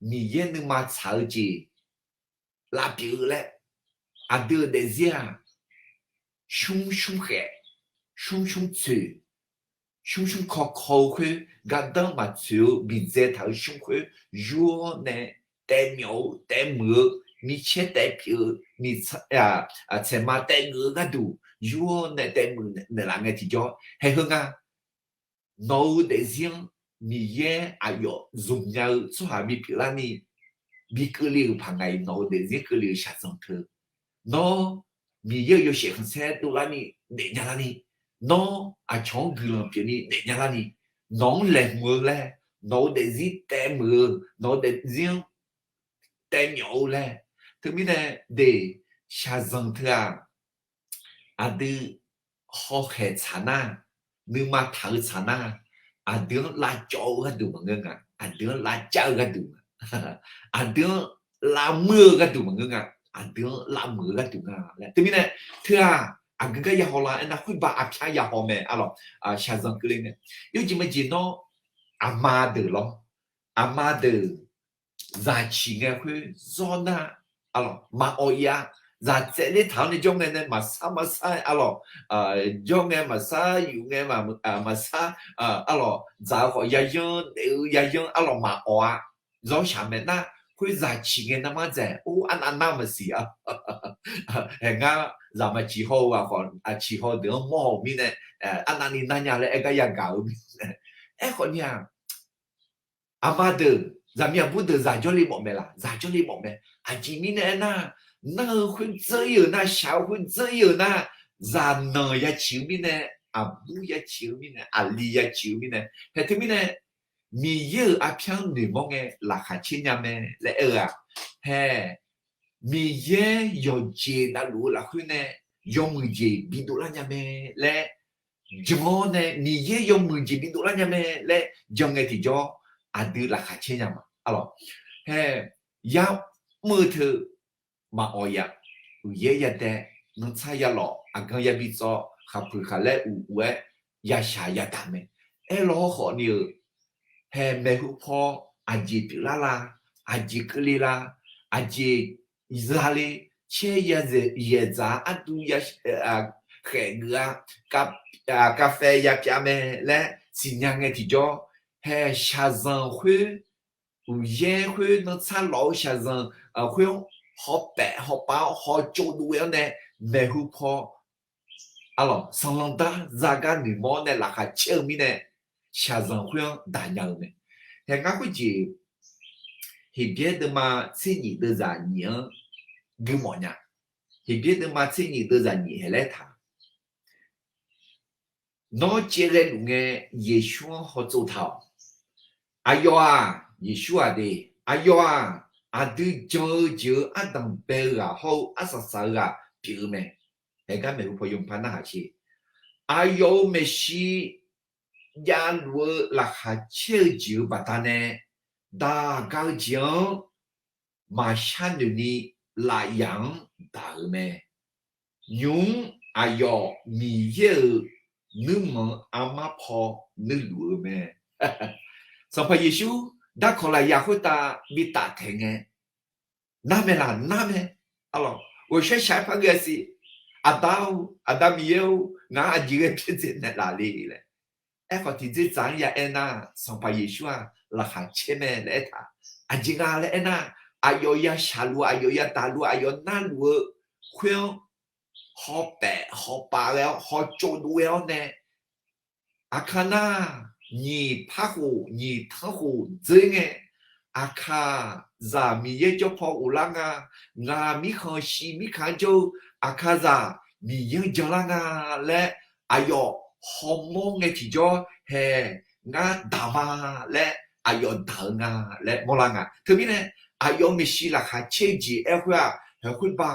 Miqyaer nuima tsaq-eu jeq lavpyeuf-eu laer, aqdui-euq daefzir-aq, shmr shmr khaef, shmr shmr tsoeq, shmr shmr kawkaw-eu khoer, gardanr maqtsoeq-eu bidzae taq-eu shmr khoer, yur-awr nae taevmyawf-eu taevmuiq-eu, micaer taevpyeuf-eu, miq tsaeqma taevgeuf-eu gharduq yur-awr nae taevmuiq naeqlaf ngae tiqjawr haeq heu nga. Nawq-euq daefzir-anr Miqyaer aqyawf zmqnya-eu tsawrhaq bipyeuf larni, bi keuvle-euq paq ngaq-iq nawq-euq daefzir keuvle-euq shaqzanq teu. Nawr Miqyaer-euq yawshaef khanqsaer dovlarni daefnya larni, nawr aqcawq-anr guiqlanq pyeufni daefnya larni, nawq-anr laeqhmq-eu laer, nawq-euq daefzir taevmuiq-eu, nawq-euq daefzir-anr taevmyawf-eu laer. Teumirnae de, shaqzanq teu-aq, aqdui hawkhaeq tsaq nar, nuima taq-eu tsaq nar, aqdui-anr lavcawv-eu gharduq maqngeur nga, aqdui-anr lavcav-eu gharduq nga, aqdui-anr lavmuir-eu gharduq maqngeur nga, aqdui-anr lavmuiq-eu gharduq nga laer. Teumirnae, teu-aq, aqgeu gar yahaw la aernar, khoerbav aqpyar yahaw mae arlawq. Shaqzanq keuvle ngae, yawjeq majeq nawr, aqma deuq lawr, aqma deuq zaq ciq ngae khoer zawr nar, arlawq, maqawq ir-a. Zaq tsaevler taq-awr nae jawr ngae nae maqsar maqsar arlawq, jawr ngae maqsar, yuf ngae maqsar, arlawq, dzaq-eu khawf yayanr, daef-eu yayanr arlawq maqawq-a. Zawr shaq mae nar, khoer zaq ciq ngae narmar dzaeq, or, arnav nar maqsiq-a. Haeq ngar zaq maqciq haw-eu ghaq khawf, aqciq haw deuq-anr mawr-euq mirnae, arnavni nar nya laer aer gar yagaq-eu mirnae. Aerkhawf ni-aq, aqma deuq, zaqmiq aqbur deuq zaq jawrle mawf mae laq? Zaq jawrle mawf mae. Aqjeq mirnae aernar, nar-eu khoer dzeur ir-euq nar, shaq-eu khoer dzeur ir-euq nar, zaqnanq ya ciq-eu mirnae, aqbur ya ciq-eu mirnae, aqli ya ciq-eu mirnae, haeq teumirnae, Miqyaer-euq arpyar-anr noeqmawr ngae laqkhaq caer nya mae laer aer-eu-aq, haeq, Miqyaer yawqjeq navluf-eu lafkhoer nae yawmuiq jeq bidov lar nya mae laer, jan-awr nae Miqyaer yawmuiq jeq bidov lar nya mae laer jan ngae tiqjawr, aqdui laqkhaq caer nya ma. Arlawq, haeq, yamr-eu teu maqawq ya, uqyaer yadae, nantsar yalawq, aqgan yabi tsawv, khaqpuiq khaqlaer uq uq-aer yashaq yadaq mae. Aerlawr khawf ni-euq, haeq, maeqhu paw aqjeq pyeuflar la, aqjeq keuvle la, aqjeq zale, caer yazaeq yaeqdzaq-a arduv ya khaef geuf-a, kavfae yapyav mae laer siqnya ngae tiqjawr, haeq, shaqzanq khoer, uqyaer khoer, nantsar lawq-eu shaqzanq khoer-anr hawpaef hawpav-awr hawtsov dov ghae-awr nae, maeqhu paw arlawq, sanqlanq dar zagar noeqmawr-awr nae laqkhaq caer-eu mirnae, shaqzanq khoer-anr daq nya-eu mae. Haeq, ngar khoerjeq Heqbyaer deuvma tser nyif deuvzaq nyif-anr gui mawf nya. Heqbyaer deuvma tser nyif deuvzaq nyif haeq laer taq, Nawr caevghae luf ngae, Yeqsur-anr hawtsov taq-awq. Aqyawf-aq, Yeqsur-aq de, aqyawf-aq, aqdui jan-eu jeq-euq ardanq bae-eu ghaq hawr-eu arsaq saq-eu ghaq pyeuf-eu mae. Haeq gar maeqhu paw yawmuiq par narhaq sher. Aqyawf-euq maeqshi javluf-eu laqkhaq caer-eu jeq-euq baqdanae, daq gar-eu jeq-anr maqshar noeq ni lafyaq-anr daq-euq mae. Nymq-mr aqyawf Miqyaer-euq nuirmanq-eu armar paw nuirluf-eu mae. Sanqpaq Yeqsur darkawq lafyaq khoertav bi taftaeq ngae, nar mae laq? Nar mae. Arlawq, ghawqshaq shaq-aer par ghae-a siq. Aqda-or, Aqda Miqyaer-or, ngaq-anr aqjeq ghae pyaerdzae naeqlaf le laer. Aerkhawf, tiqdzerdzaq-anr ya aernar, Sanqpaq Yeqsur-aq laqkhaq caer mae laer aertaq. Aqjeq nga laer aernar, aqyawf ya shaqluf, aqyawf ya daqluf, aqyawf narluf-eu khoer-anr hawpaef hawpav ghae-awr, hawtsov dov ghae-awr nae, aqkar nar, nyiq par khof nyiq tanr khof dzeur ngae, Aqkaqzaq Miqyaer jawr paw ghoflar nga. Ngaq mirkhanq shiq mirkhanq-anr jawr-eu Aqkaqzaq Miqyaer-anr janlar nga laer aqyawf hawmawr ngae tiqjawr hae ngar daq ma laer aqyawf daq-eu nga laer mawrlar nga. Teumirnae aqyawf maeqshi laqkhaq caer-eu jeq aer khoer-aq, haeqkhoer ba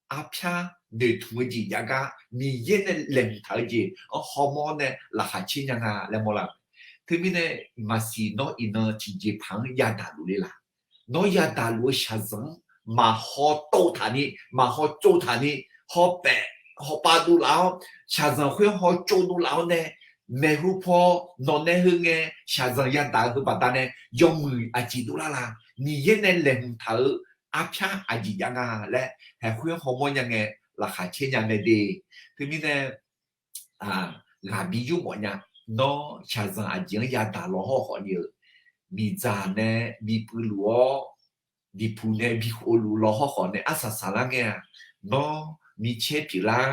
arpyar noeqtmq-eu jeq jav gar Miqyaer nae laeqhmq taq-eu jeq-anr hawmawr nae laqkhaq caer nya nga laer mawrlar-eu. Teumirnae maqsiq nawr iqnan tiqjeqpaq-anr yadaq luf le laq. Nawr yadaq luf-eu shaqzanq-anr maqhaw tov taq ni, maqhaw tsov taq ni, hawpaef hawpav dovlaf-awr, shaqzanq khoer haw tsov dovlaf-awr nae, maeqhu paw nawq nae heu ngae shaqzanq yadaq-eu heu baqdanae yawmuiq aqjeq dovlar la? Miqyaer nae laeqhmq taq-eu arpyar aqjeq jav nga laer haeqkhoer hawmawr nya ngae laqkhaq caer nya mae de. Teumirnae ghaq bi yurmawf nya. Nawr shaqzanq aqjeq-anr yadaq lawhawr khawf ni-euq, miqdzaq nae bi puiv luf-awr, diqpuq nae bi khof luf lawhawr khawf nae arsaq saqlar ngae-aq, nawr micaer pyeuflar,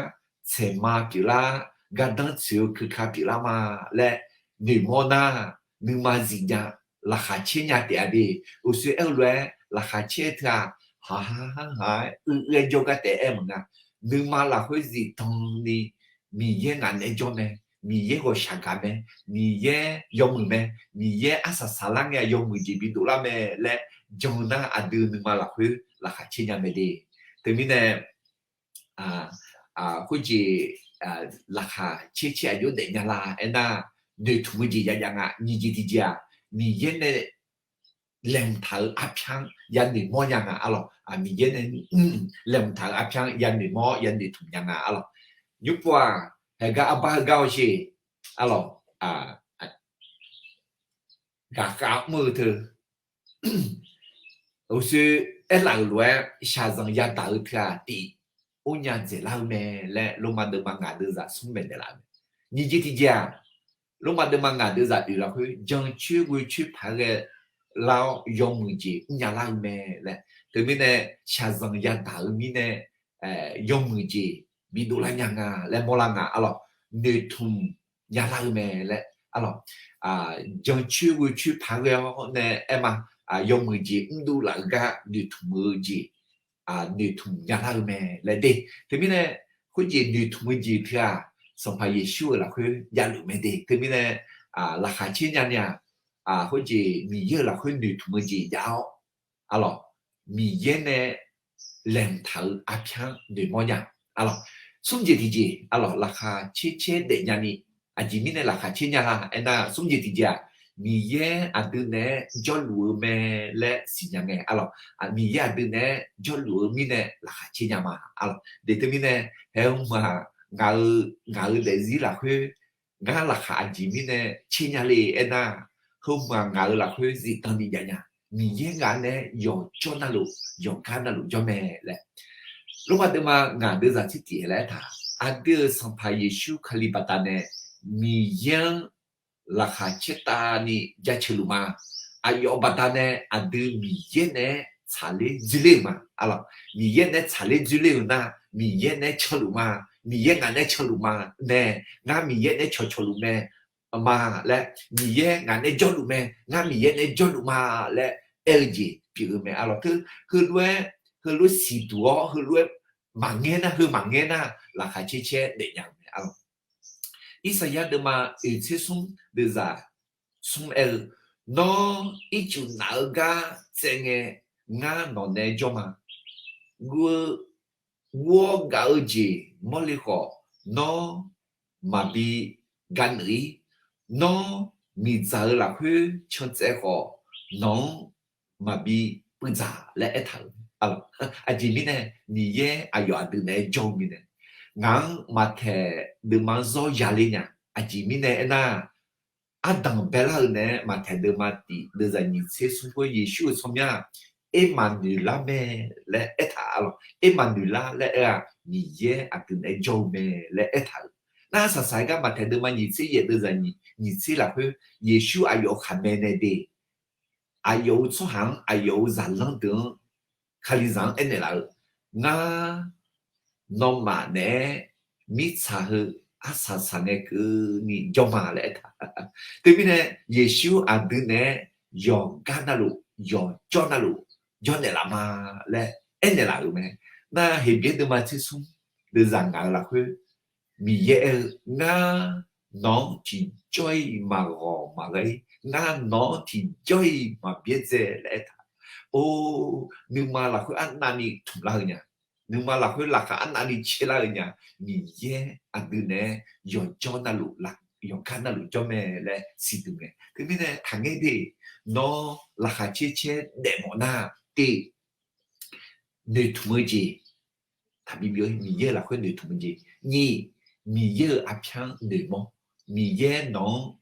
tsaeqma pyeuflar, gardanr tsoeq-eu keuka pyeuflar ma laer noeqmawr nar, nuima zifnya, laqkhaq caer nya taef-a de. Uqshoe aer-eu lof-aer laqkhaq caer teu-aq, haqhaq haq-aer uiq-aer jawrgar taef-aer maqnga. Nuima lafkhoer zifdan ni Miqyaer ngaq nae jawr mae, Miqyaer ghawqshaq gaq mae, Miqyaer yawmuiq mae, Miqyaer arsaq saqlar ngae yawmuiq jeq bidov lar mae laer jan nar aqdui nuima lafkhoer laqkhaq caer nya mae de. Teumirnae khoerjeq laqkhaq caer caer aqjox daefnya la aernar, noeqtmq-eu jeq jav jav nga. Nyiq jeq tiqjeq-aq, Miqyaer nae laeqhmq taq-eu arpyar-anr yanoeq mawr nya nga arlawq. Miqyaer nae laeqhmq taq-eu arpyar-anr yanoeq mawr yanoeq tmq nya nga arlawq. Nymrpov-aq, haeqgar arbar heugar-awr sher arlawq. Ghaqkhav mr-eu teu, uqshoe aerlaf-euq lof-aer shaqzanq yadaq-eu teu-aq tif or nya dzaeqlar-eu mae laer Lormav deuvma ngaq deuvzaq smr maeqnaeq laf-eu mae. Nyiq jeq tiqjeq-aq, Lormav deuvma ngaq deuvzaq oeq lafkhoer jancoer ghoecoer paq-aer ghae lar-awr yawmuiq jeq mrnya lar-eu mae laer. Teumirnae shaqzanq yadaq-eu mirnae yawmuiq jeq bidov lar nya nga laer mawrlar nga arlawq. Noeqtmq nya lar-eu mae laer arlawq. Jancoer ghoecoer paq-aer ghae-awr nae aer ma, yawmuiq jeq mrdov laf-eu gar noeqtmq-eu jeq noeqtmq nya lar-eu mae laer de. Teumirnae khoerjeq noeqtmq-eu jeq teu-aq, Sanqpaq Yeqsur-euq lafkhoer javluf mae de. Teumirnae laqkhaq caer nya ni-aq, khoerjeq Miqyaer-euq lafkhoer noeqtmq-eu jeq jav-awr arlawq, Miqyaer nae laeqhmq taq-eu arpyar-anr noeqmawr nya arlawq. Smr jeq tiqjeq arlawq, laqkhaq caer caer daefnya ni, aqjeq mirnae laqkhaq caer nya la aernar, smr jeq tiqjeq-aq, Miqyaer aqdui naeq-aer jawrluf-eu mae laer siqnya ngae arlawq. Miqyaer aqdui naeq-aer jawrluf-eu mirnae laqkhaq caer nya ma arlawq. De teumirnae, haeq-eu mq-aq, ngaq-eu, ngaq-eu daefzir lafkhoer ngar laqkhaq aqjeq mirnae caer nya le aernar, heu mq-aq ngaq-eu lafkhoer zifdan ni jav nya. Miqyaer ngaq nae yawqjawr navluf yawqgar navluf jawr mae laer, Lormav deuvma ngaq deuvzaq tser tif laer aertaq, aqdui-euq Sanqpaq Yeqsur Kali baqdanae Miqyaer-anr laqkhaq caertavni jaceuq luf ma. Aqyawf baqdanae aqdui Miqyaer naeq-aer tsaqler dzoerler-euq ma arlawq. Miqyaer naeq-aer tsaqler dzoerler-euq nar, Miqyaer naeq-aer canluf ma. Miqyaer ngaq naeq-aer canluf ma mae. Ngar Miqyaer naeq-aer cawqcawq luf mae ma laer, Miqyaer ngaq naeq-aer jawrluf mae, ngar Miqyaer naeq-aer jawrluf ma laer aer-eu jeq pyeuf-eu mae arlawq. Teu heulof-aer, heulof siqduq-awr heulof-aer maqngaer nar, heu maqngaer nar, laqkhaq caer caer daefnya-eu mae arlawq. Irsaqyar deuvma oeq tser smr deuvzaq smr aer-eu, Nawr ircuf naf-eu gar tsaev ngae, ngar nawq nae jawr ma. Guv-eu, guv-awr gaf-eu jeq mawrle khawf, nawr maqbi ga neuf-ir. Nawr miqdzaq-eu lafkhoer can tsaev khawf, nawq-anr maqbi puivdzaq laer aertaq-euq. Aqjeq mirnae, Miqyaer aqyawf aqdui naeq-aer jawr-eu mirnae, ngaq-anr maqtaeq deuvma-anr zawr yaler nya. Aqjeq mirnae aernar, ardanq baelar-eu naeq-aer maqtaeq deuvma tif deuvzaq nyiq tser smr khoer Yeqsur-euq tsawrmyanr-aq, Ermaqnoeqlar mae laer aertaq arlawq. Ermaqnoeqlar laer aer-aq, Miqyaer aqdui naeq-aer jawr-eu mae laer aertaq-euq. Nar saqsaq-aer gar maqtaeq deuvma nyiq tser yaef deuvzaq nyiq tser lafkhoer Yeqsur aqyawf-euq khaqmae nae de, aqyawf-euq tsawrhaq-anr, aqyawf-euq zaqlanr deuq-anr, Kalizaq-anr aernaeq laf-eu, Ngar nawmaf naeq-aer mirtsaq heu arsaq saq ngae keuvni jawr ma laer aertaq. Teumirnae Yeqsur aqdui naeq-aer yawqgar navluf yawqjawr navluf jawrnaeq laf ma laer aernaeq laf-euq mae. Nar Heqbyaer deuvma tsersmr deuvzaq ngaq-euq lafkhoer Miqyaer aer-eu, Ngar nawq-anr tiqjawr-iq maqghawq maqghae-ir, ngar nawq-anr tiqjawr-iq maqbyaerdzae laer aertaq. Or, nuima lafkhoer arnavni tmq lar-eu nya, nuima lafkhoer laqkhaq arnavni caer lar-eu nya, Miqyaer aqdui naeq-aer yawqjawr navluf, yawqgar navluf jawr mae laer siqduq ngae. Teumirnae taqngaer de, nawr laqkhaq caer caer daef mawf nar, tiq, noeqtmq-eu jeq, taqbi byov-ir, Miqyaer-euq lafkhoer noeqtmq-eu jeq. Nyiq, Miqyaer-euq arpyar-anr noeqmawr. Miqyaer nawq-anr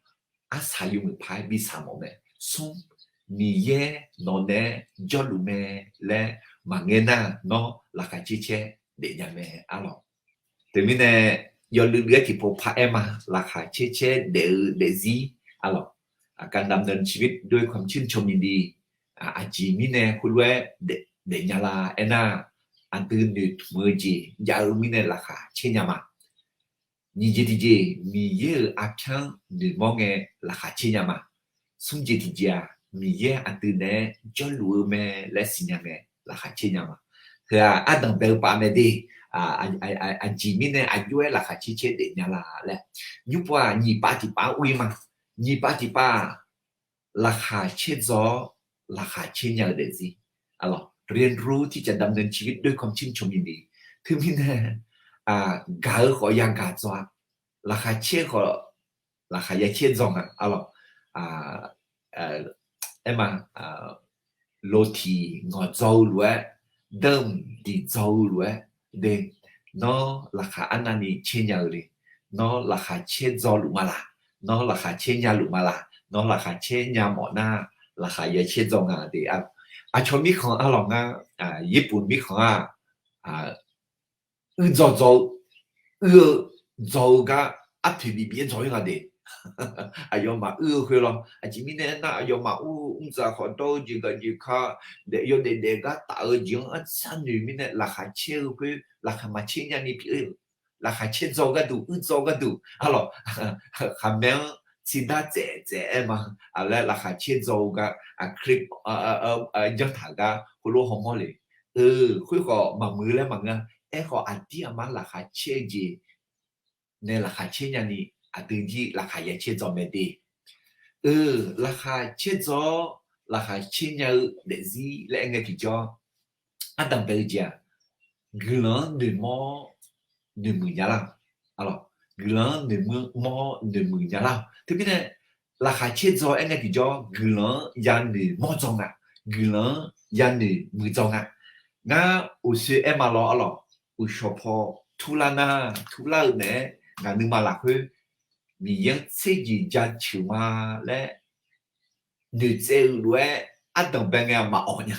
arsaq yawmuiq paq-aer bi saq mawf mae. Smr, Miqyaer nawq naeq-aer jawrluf mae laer maqngaer nar, nawr laqkhaq caer caer daefnya mae arlawq. Teumirnae yawluiv luiv-aer tiqpov paq-aer ma, laqkhaq caer caer daef-eu daefzir arlawq. การดำเนินชีวิตด้วยความชื่นชมยินดี aqjeq mirnae khoerlof-aer daefnya la aernar, aqdui noeqtmq-eu jeq jav-eu mirnae laqkhaq caer nya ma. Nyiq jeq tiqjeq, Miqyaer-euq arpyar-anr noeqmawr ngae laqkhaq caer nya ma. Smr jeq tiqjeq-aq, Miqyaer aqdui naeq-aer jawrluf-eu mae laer siqnya ngae laqkhaq caer nya ma. Heu-aq ardanq bae-eu pav mae de. Aqjeq mirnae aqjox-aer laqkhaq caer caer daefnya la laer. Nymr pov-aq nyiq pav tiqpav-anr ur-ir ma. Nyiq pav tiqpav-aq, laqkhaq caerdzaw-awr laqkhaq caer nya-eu daefzir. Arlawq, เรียนรู้ที่จะดำเนินชีวิตด้วยความชื่นชมยินดี. Teumirnae gaq-eu khawf yagaq dzaw-a, laqkhaq caer khawf laqkhaq ya caerdzaw nga. Arlawq, aer ma, lotiq ngawqdzaw-eu lof-aer, danr diqdzaw-eu lof-aer de, nawr laqkhaq arnavni caer nya-eu le. Nawr laqkhaq caerdzaw luf ma laq, nawr laqkhaq caer nya luf ma laq, nawr laqkhaq caer nya mawf nar, laqkhaq ya caerdzaw nga de. Aqcawq mirkhanq arlawq ngar, yaerbof mirkhanq-aq, uir dzaw dzaw-eu, uir-eu dzaw-eu gar arpoeq bif bif-aer dzaw-ir nga de. Aqyawfmaf uir-eu khoer lawr. Aqjeq mirnae aernar, aqyawfmaf ur mrdzaq khawf dawr-eu jeq gaq jeq ka, daef yawdaef daef gar taf-eu jeq-anr arsar noeq mirnae laqkhaq caer-eu khoer laqkhaq maqcaer nyani pyeuf-eu, laqkhaq caerdzaw gharduq, uir dzaw gharduq arlawq, khaqmae-anr tsidar tsaef tsaef-aer ma. Aqlaer laqkhaq caerdzaw-eu gar, aqkar janr taq gar khoerlof hawmawr le. Khoerkhawf maqmuiq laer maqngeur-a. Aerkhawf aqdir aqmar laqkhaq caer-eu jeq nae laqkhaq caer nyani, aqdui jir laqkhaq ya caerdzaw mae de. Eu, laqkhaq caerdzaw-awr laqkhaq caer nya-eu daefzir laer aer ngae tiqjawr, ardanq bae-eu jeq-aq, guiqlanq-anr noeqmawr noeqmuiq nya lar. Arlawq, guiqlanq-anr noeqmawr noeqmuiq nya lar. Teumirnae laqkhaq caerdzaw aer ngae tiqjawr guiqlanq-anr ya noeqmawr dzaw nga, guiqlanq-anr ya noeqmuiq dzaw nga. Ngar uqshoe aer ma lawr arlawq, uqshawq paw turlar nar, turlar-eu naeq-aer ngaq nuima lafkhoer Miqyaer-anr tserjeq jaceuq ma laer noeqtsaev-eu lof-aer ardanq bae ngae maqawq nya.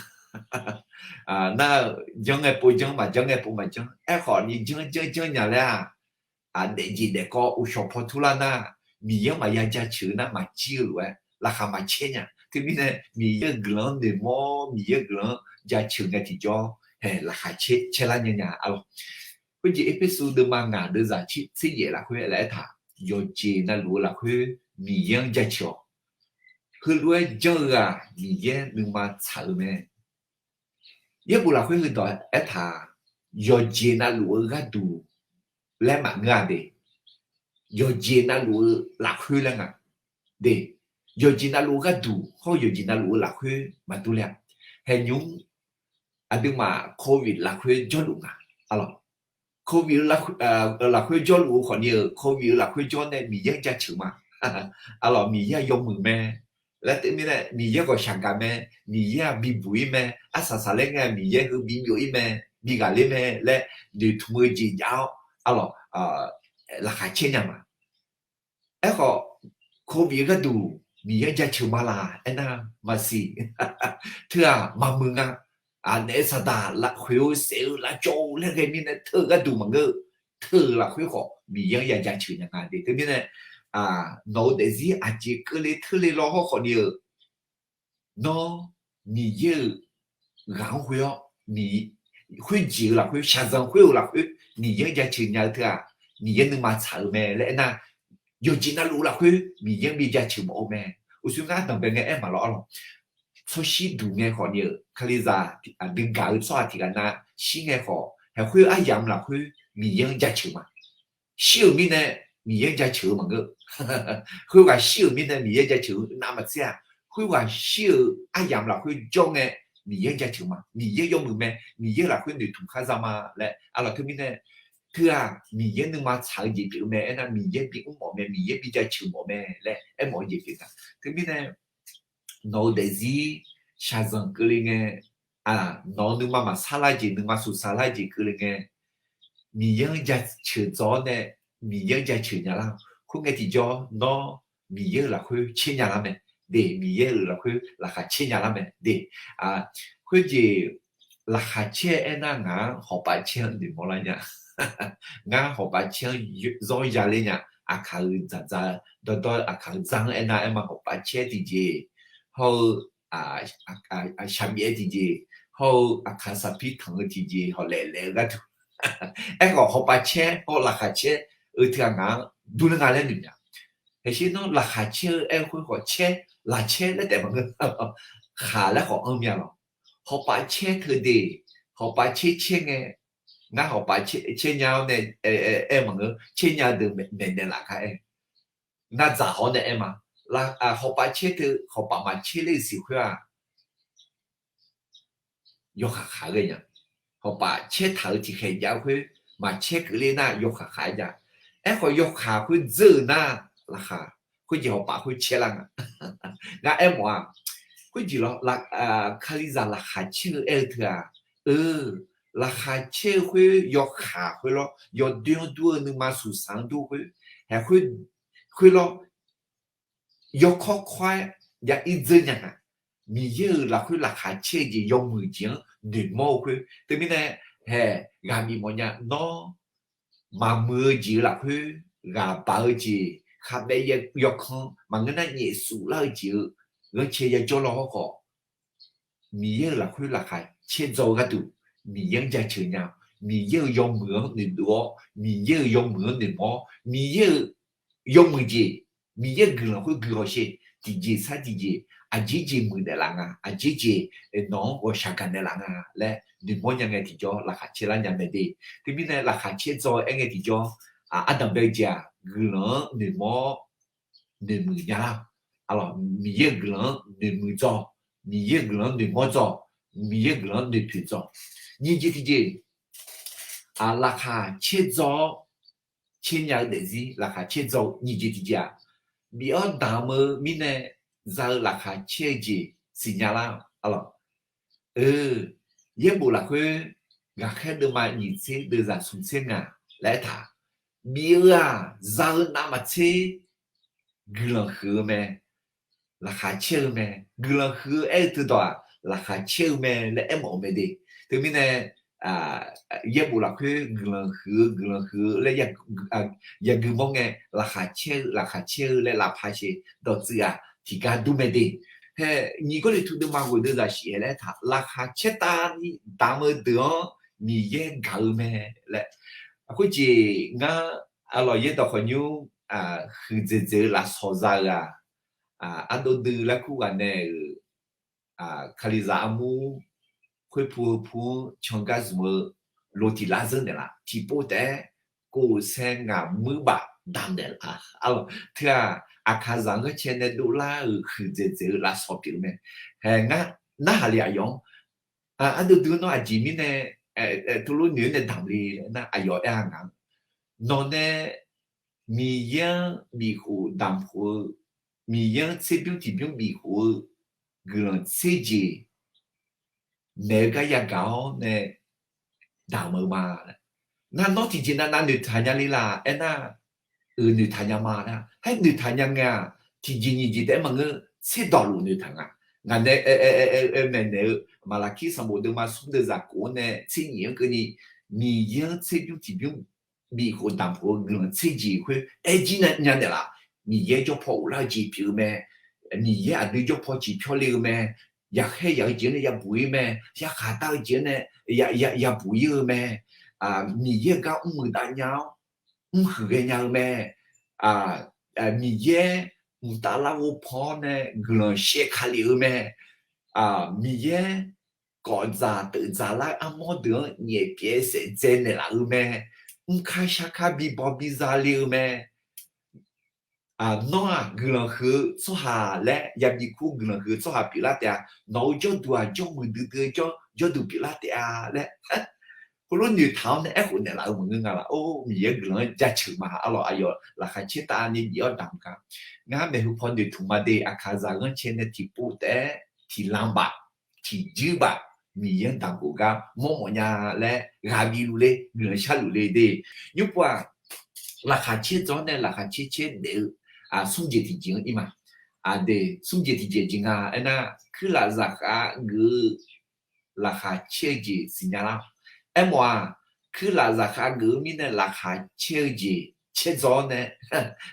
Nar-eu janr ngae pov janr, maqjanr ngae pov maqjanr. Aerkhawf ni janr janr janr nya laer-aq, daefjeq daefkawv uqshawq paw turlar nar, Miqyaer-anr maqya jaceuq nar maqjir-eu lof-aer laqkhaq maqcaer nya. Teumirnae Miqyaer-euq guiqlanq-anr noeqmawr, Miqyaer-euq guiqlanq-anr jaceuq ngae tiqjawr hae laqkhaq caer caer lar nya nya arlawq. Khoerjeq Erpersu deuvma ngaq deuvzaq tser yaef lafkhoer laer aertaq, yawqjeq navluf-eu lafkhoer Miqyaer-anr jaceuq-awq. Heulof-aer janr-eu ghaq Miqyaer nuima tsaq-eu mae. Yaerbof lafkhoer heudawq aertaq, yawqjeq navluf-eu gharduq laer maqngeur-a de. Yawqjeq navluf-eu lafkhoer laer nga de. Yawqjeq navluf-eu gharduq hawr-eu yawqjeq navluf-eu lafkhoer maqdur le-a. Haeqnymr aqduimaf Covid lafkhoer jawrluf nga. Arlawq, Covid lafkhoer jawrluf-eu khawfni-euq Covid-eu lafkhoer jawr nae Miqyaer-anr jaceuq ma. Arlawq, Miqyaer-aq yawmuiq mae. Laer teumirnae Miqyaer ghawqshaq gaq mae. Miqyaer-aq bibuq-ir mae. Arsaq saqlaer ngae Miqyaer heu bibyov-ir mae, bighaq ler mae laer noeqtmq-eu jeq jav-awr arlawq, laqkhaq caer nya ma. Aerkhawf, Covid-eu gharduq Miqyaer jaceuq ma laq aernar maqsiq. Teu-aq maqmuiq nga. Aqnaeq-eu saqdaq lafkhoer-eu saef-eu lavcawv-eu laer ghae mirnae teu-eu gharduq maqngeur-eu, teu-euq lafkhoer khawf Miqyaer-anr ya jaceuq nya nga de. Teumirnae nawq-eu daefzir aqjeq keuvle teule law hawr khawfni-euq, nawr Miqyaer-euq ghaq-anr khoer-awr, khoerjeq-eu lafkhoer, shaqzanq khoer-euq lafkhoer Miqyaer-anr jaceuq nya-eu teu-aq, Miqyaer nuima tsaq-eu mae laer aernar, yawqjeq navluf lafkhoer Miqyaer bi jaceuq mawf-eu mae. Uqshoe ngar danqbae ngae aer maqlawr arlawq. Tsawrshir duq ngae khawf ni-euq, Kalizaq aqdui gaq-eu tsawrhaq tiqghaq nav shir ngae khawf, haeq khoer aryamq lafkhoer Miqyaer-anr jaceuq ma. Shir-euq mirnae Miqyaer jaceuq-eu maqngeur. Khoerghaq shir-euq mirnae Miqyaer jaceuq-eu navmaqtser-aq, khoerghaq shir-euq aryamq lafkhoer jawr ngae Miqyaer jaceuq ma. Miqyaer yawmuiq mae, Miqyaer lafkhoer noeqtmq khar za ma laer arlawq. Teumirnae teu-aq, Miqyaer nuima tsaq-eu jeq pyeuf-eu mae. Aernar, Miqyaer bimr mawf mae, Miqyaer bi jaceuq mawf mae laer aermawf-eu jeq pyeuf nga. Teumirnae nawq-eu daefzir shaqzanq keuvle ngae, nawq-eu nuima maqsar lar jeq, nuima suqsaq lar jeq keuvle ngae, Miqyaer-anr jaceuq dzaw-awr nae, Miqyaer-anr jaceuq nya lar. Khoerngae tiqjawr nawr Miqyaer-euq lafkhoer caer nya lar mae. De, Miqyaer-euq lafkhoer laqkhaq caer nya lar mae. De, khoerjeq laqkhaq caer aernar, ngaq-anr hawqpav caer-anr noeqmawr lar nya. Ngar hawqpav caer-anr zawr ya ler nya. Aqkaq-euq dzaqdzaq dawrdawr, aqkaq-euq dzar-anr aernar, aerma hawqpav caer tiqjeq hawr-eu, shaqbyaev tiqjeq hawr-eu, aqkaq saqpir tanq-eu tiqjeq hawq laef laef-eu gharduq. Aerkhawf, hawqpav caer hawr laqkhaq caer-eu teughaq ngaq-anr durler nga laer noeq nya. Haqsher nawr laqkhaq caer-eu aer-eu khoer khawf caer, laqcaer laer taef maqngeur. Khaq laer khawf anr mya lawq. Hawqpav caer teu de, hawqpav caer caer ngae, ngar hawqpav caer nya-awr nae aer maqngeur, caer nya-eu deuq maeqnaeq laf gar aer. Nar dzaq hawr nae aer ma. Hawqpav caer teu hawqpav maqcaer ler-eu siq khoer-aq, yawkaq khaq ghae nya. Hawqpav caer taq-eu tiqkhaeq jav-eu khoer maqcaer keuvle nar, yawkaq khaq-aer jav. Aerkhawf, yawkaq khoer dzeur-euq nar, laqkhaq khoerjeq hawqpav khoer caer lar nga. Ngar aermawf-aq, khoerjeq lawr, Kalizaq laqkhaq caer-eu aer-eu teu-aq, eu, laqkhaq caer-eu khoer yawkaq khoer lawr, yawdoer-anr dur-eu nuima suqsaq-anr dur khoer, haeq khoer, khoer lawr, yawkawr kawr-aer ya ir dzeur nya nga. Miqyaer-euq lafkhoer laqkhaq caer-eu jeq yawmuiq jeq-anr noeqmawr-eu khoer. Teumirnae, haeq ghaq bifmawf nya. Nawr maqmuiq-eu jeq-eu lafkhoer ghaq baq-eu jeq, khavbaev yawkan maqngeur nar nyaef suf lar-eu jeq-eu ghanrcae yajawr law hawr khawf, Miqyaer-euq lafkhoer laqkhaq caer dzaw-eu gharduq, Miqyaer-anr jaceuq nya-awq. Miqyaer-euq yawmuiq-anr noeqdov-awr, Miqyaer-euq yawmuiq-anr noeqmawr-awr, Miqyaer-euq yawmuiq jeq, Miqyaer-euq guiqlanq khoer guiqlanq sher, tiqjeq sar tiqjeq, aqjeq jeq muiqnaeq laf nga, aqjeq jeq nawq-anr ghawqshaq gaqnaeq laf nga laer noeqmawr nya ngae tiqjawr laqkhaq caer lar nya mae de. Teumirnae laqkhaq caer dzaw-eu aer ngae tiqjawr, ardanq bae-eu jeq-aq, guiqlanq-anr noeqmawr-awr noeqmuiq nya lar. Miqyaer-euq guiqlanq-anr noeqmuiq dzaw, Miqyaer-euq guiqlanq-anr noeqmawr dzaw, Miqyaer-euq guiqlanq-anr noeqpoeq dzaw. Nyiq jeq tiqjeq, laqkhaq caer dzaw-awr caer nya-eu daefzir laqkhaq caer dzaw-eu nyiq jeq tiqjeq-aq, bif-awr damq-eu mirnae za-eu laqkhaq caer-eu jeq siqnya lar. Arlawq, eu, Yaerbof lafkhoer ghaqkhaer deuvma nyiq tser deuvzaq smq tser ngaq laer aertaq, bif-eu-aq za-eu navmaqtser guiqlanq huiq-eu mae, laqkhaq caer-eu mae. Guiqlanq huiq-eu aer-eu teudawq-aq, laqkhaq caer-eu mae laer aermawf-eu mae de. Teumirnae, Yaerbof lafkhoer guiqlanq huiq-eu, guiqlanq huiq-eu laer yagui mawr ngae, laqkhaq caer-eu, laqkhaq caer-eu laer lavpaq sher dawqtsuif-aq tiqgar dur mae de. Hae, nyiq Gawrliqtu deuvma ghoeq deuvzaq shif-aer laer aertaq, laqkhaq caer tavni damq-eu deuq-anr Miqyaer gaq-eu mae laer. Khoerjeq ngar, arlawq, yaerdawq khawqnymr huiqdzaeq dzaeq-eu lafsawq za-eu-aq, ardov dui larkur ghaq nae-euq, Kalizaq armur khoerpu heupu-anr cangar zmq-eu lo tiq lar zeur naeqlaf, tiqpov taef-aer kovsaer ngaq muir baf damq naeqlaf. Arlawq, teu-aq, aqkaqzaq-anr ghanrcae nae dovlar-euq huiqdzaeq dzaeq-eu lafsawq pyeuf-eu mae. Hae, ngar narhaq le aqyawf-anr, ardov dui-anr nawr aqjeq mirnae tuvlof noeq-aer nae damq le laer nar, aqyawf aer-a ngaq-anr, nawq nae Miqyaer-anr bifkhof damq khof-eu, Miqyaer-anr tserbymr tiqbymr bifkhof-eu guiqlanq tser jeq maeq-eu gar yagaq-awr nae damq-eu ma. Nar nawr tiqjeq navnav noeqtaq nya le laf aernar, euq noeqtaq nya ma nar, haer noeqtaq nya ngae-aq, tiqjeq nyiq jeq taef-aer maqngeur, tserdawq luf noeqtaq nga. Ngaq nae aer maeqnaeq-eu Maqlaqkir sanqbof deuvma smr deuvzaq kof-anr nae tser nyiq-anr keuvni, Miqyaer-anr tserbymr tiqbymr bifkhof damq khof-eu guiqlanq tser jeq khoer aer jir nya naeqlaf. Miqyaer jawrpaw ghoflar-eu jeq pyeuf-eu mae. Miqyaer aqdui jawrpaw ciqpyawr le-eu mae. Yaqkhaer yaq-eu jeq-anr nae yabuq ir mae. Yarkhaq dar-eu jeq-anr nae yabuq ir-eu mae. Miqyaer-euq gar mrmuiq dav nya-awr, mrhuiq ghaenya-eu mae. Miqyaer mqtav larghov pan-awr nae guiqlanq shaev ka lef-eu mae. Miqyaer kawfdzaq teufdzaq lar-eu armawr deuq-anr nyaef pyaev saef dzae naeqlaf-eu mae. Mrkar sharkar bibaw biza le-eu mae. Nawr-aq guiqlanq huiq-eu tsawrhaq laer, yabi kur guiqlanq huiq-eu tsawrhaq pyeuflar taef-a. Nawq-eu jawrduq-aq jawrmuiq duidui-eu jawr, jawrduq pyeuflar taef-a laer, heulof noeqtaq-awr nae aerkhof naeqlaf-eu maqngeur nga laf. Or, Miqyaer guiqlanq-anr jaceuq ma. Arlawq, aqyawf laqkhaq caer tavni bif-awr damq ga. Ngar maeqhu paw noeqtmq ma de. Aqkaqzaq ghanrcae nae tiqpov taef-aer tiqlanq baf, tiqjuir baf, Miqyaer-anr damq khof gar mawrmawf nya laer ghaq bif luf le, guiqlanq sharluf le de. Nymrpov-aq, laqkhaq caer dzaw-awr nae laqkhaq caer caer daef-eu smr jeq tiqjeq-anr ir ma. Aqdui smr jeq tiqjeq jeq nga aernar, kuirlaf zaqkhav geuf-eu laqkhaq caer-eu jeq siqnya lar. Aermawf-aq, kuirlaf zaqkhav geuf-eu mirnae laqkhaq caer-eu jeq caer dzaw-awr nae,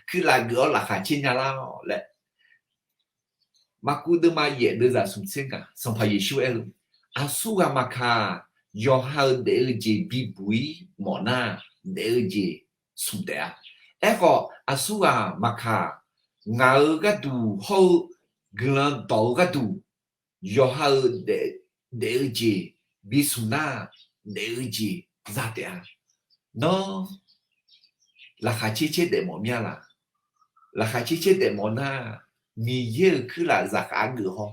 kuirlaf geuf-awr laqkhaq caer nya lar-awq laer. Maqkuv deuvma yaef deuvzaq smq tser ngaq, Sanqpaq Yeqsur aer-eu, aqsur ghaq maqkaq, yawqha-euq daef-eu jeq bibuq-ir mawf nar, daef-eu jeq smq taef-a. Aerkhawf, aqsur ghaq maqkaq, ngaq-euq gharduq hawr-eu guiqlanq dawq-eu gharduq, yawqha-euq daef-eu jeq bismq nar, daef-eu jeq za taef-a. Nawr, laqkhaq caer caer daefmawf mir-a laq? Laqkhaq caer caer daefmawf nar, Miqyaer-euq kuirlaf zaqkhav geuf haw.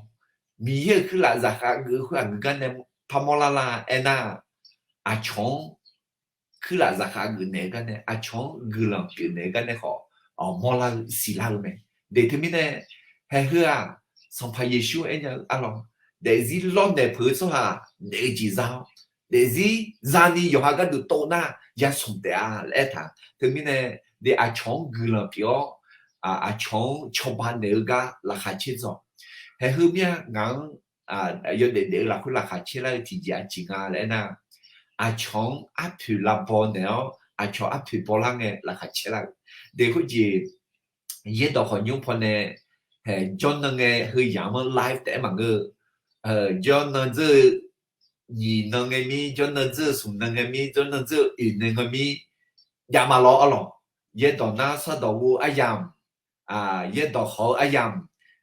Miqyaer-euq kuirlaf zaqkhav geuf-eu khoer aqgeu gar nae parmawr lar lar aernar, aqcawq-anr kuirlaf zaqkhav geuf naeq-eu gar nae, aqcawq-anr guiqlanq pyeuf naeq-eu gar nae khawf, mawrlar-eu siqlar-eu mae. De teumirnae, haeq heu-aq, Sanqpaq Yeqsur aernya-eu arlawq, daefzir lawrnaeq peuq-eu tsawrhaq daef-eu jeq za-awr, daefzir zani yawqha gharduq tov nar, ya smq taef-a laer aertaq. Teumirnae, de aqcawq-anr guiqlanq pyeuf-awr, aqcawq-anr cawba naeq-eu gar laqkhaq caer dzaw. Haeq heu mir-a, ngaq-anr yawdaef daef-eu lafkhoer laqkhaq caer lar-eu tiqjeq aqjeq nga laer aernar, aqcawq-anr arpoeq lavbaw naeq-awr aqcawq arpoeq bawlar ngae laqkhaq caer lar-eu. De khoerjeq, yaerdawq khawf nymr pawnae, haeq jawrnan ngae heuyaq-anr live taef-aer maqngeur-eu, jawrnan dzeur-eu nyiq nan ngae mir, jawrnan dzeur-eu smq nan ngae mir, jawrnan dzeur-eu oeq nan ngae mir, jav ma lawr arlawq. Yaerdawq nar sardawq ghof-eu aryamq, yaerdawq khawq-eu aryamq,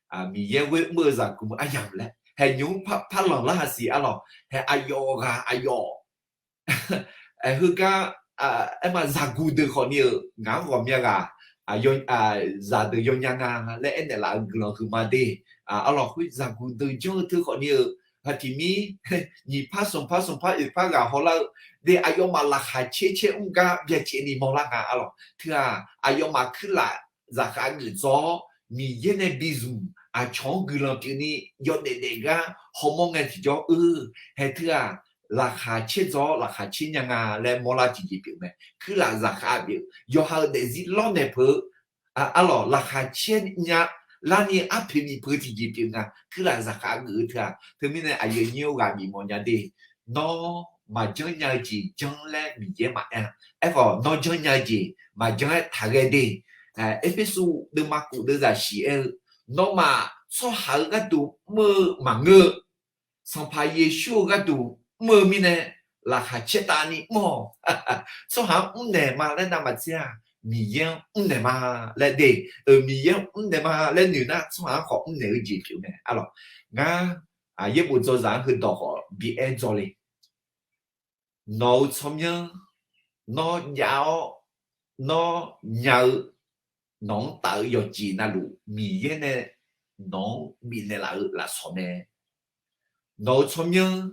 Miqyaer ghoer mr-eu zaqguq aryamq laer haeq nymr par lanq lar haq siq arlawq. Haeq aqyawf ghaq aqyawf heugar, aerma zaqguq deuq khawfni-euq ngaq-anr ghawqmya ghaq, zaqdeuq yawnya nga laer aernaeq laf-eu guiqlanq huiqma de. Arlawq khoer zaqguq deuq janr-eu teu khawfni-euq, haq tiq mir, nyiq par smq par smq par oeq par ghaq hawlar-eu, de aqyawfmaf laqkhaq caer caer mr gar byacaevni mawrlar nga arlawq. Teu-aq, aqyawfmaf kuirlaf zaqkhav geuf dzaw-awr, Miqyaer nae bizmq aqcawq-anr guiqlanq pyeufni yawdaef daef gar hawmawr ngae tiqjawr-eu, haeq teu-aq, laqkhaq caer dzaw-awr laqkhaq caer nya nga laer mawrlar tiqjeq pyeuf mae. Kuirlaf zaqkhav pyeuf, yawqha-euq daefzir lawrnaeq peuq-eu, arlawq laqkhaq caer nya larni arpoeq bif peuq tiqjeq pyeuf nga. Kuirlaf zaqkhav geuf-eu teu-aq, teumirnae aqyuif aqnyir-or ghaq bif mawf nya de. Nawr maqjanr nya-eu jeq janr laer Miqyaer maqaer-a. Aerkhawf nawr janr nya-eu jeq maqjanr-aer taqghae de. Erpersu deuvma kof deuvzaq shiq aer-eu, nawmaf tsawrhaq-euq gharduq mr-eu maqngeur-eu, Sanqpaq Yeqsur-euq gharduq mr-eu mirnae, laqkhaq caertavni mr-awq. Tsawrhaq-anr mrnaeq ma laer navmaqtser-aq, Miqyaer-anr mrnaeq ma laer de. Miqyaer-anr mrnaeq ma laer noeq nar, tsawrhaq-anr khawf mrnaeq-eu jeq pyeuf mae arlawq. Ngar, yaerbof dzawzaq-anr heudawq khawf bi aer dzaw le. Nawq-euq tsawrmyanr, nawr jav-awr, nawr nya-eu, nawq-anr taf-eu yawqjeq navluf Miqyaer nae nawq-anr bifnaeq laf-eu lafsawq mae. Nawq-euq tsawrmyanr,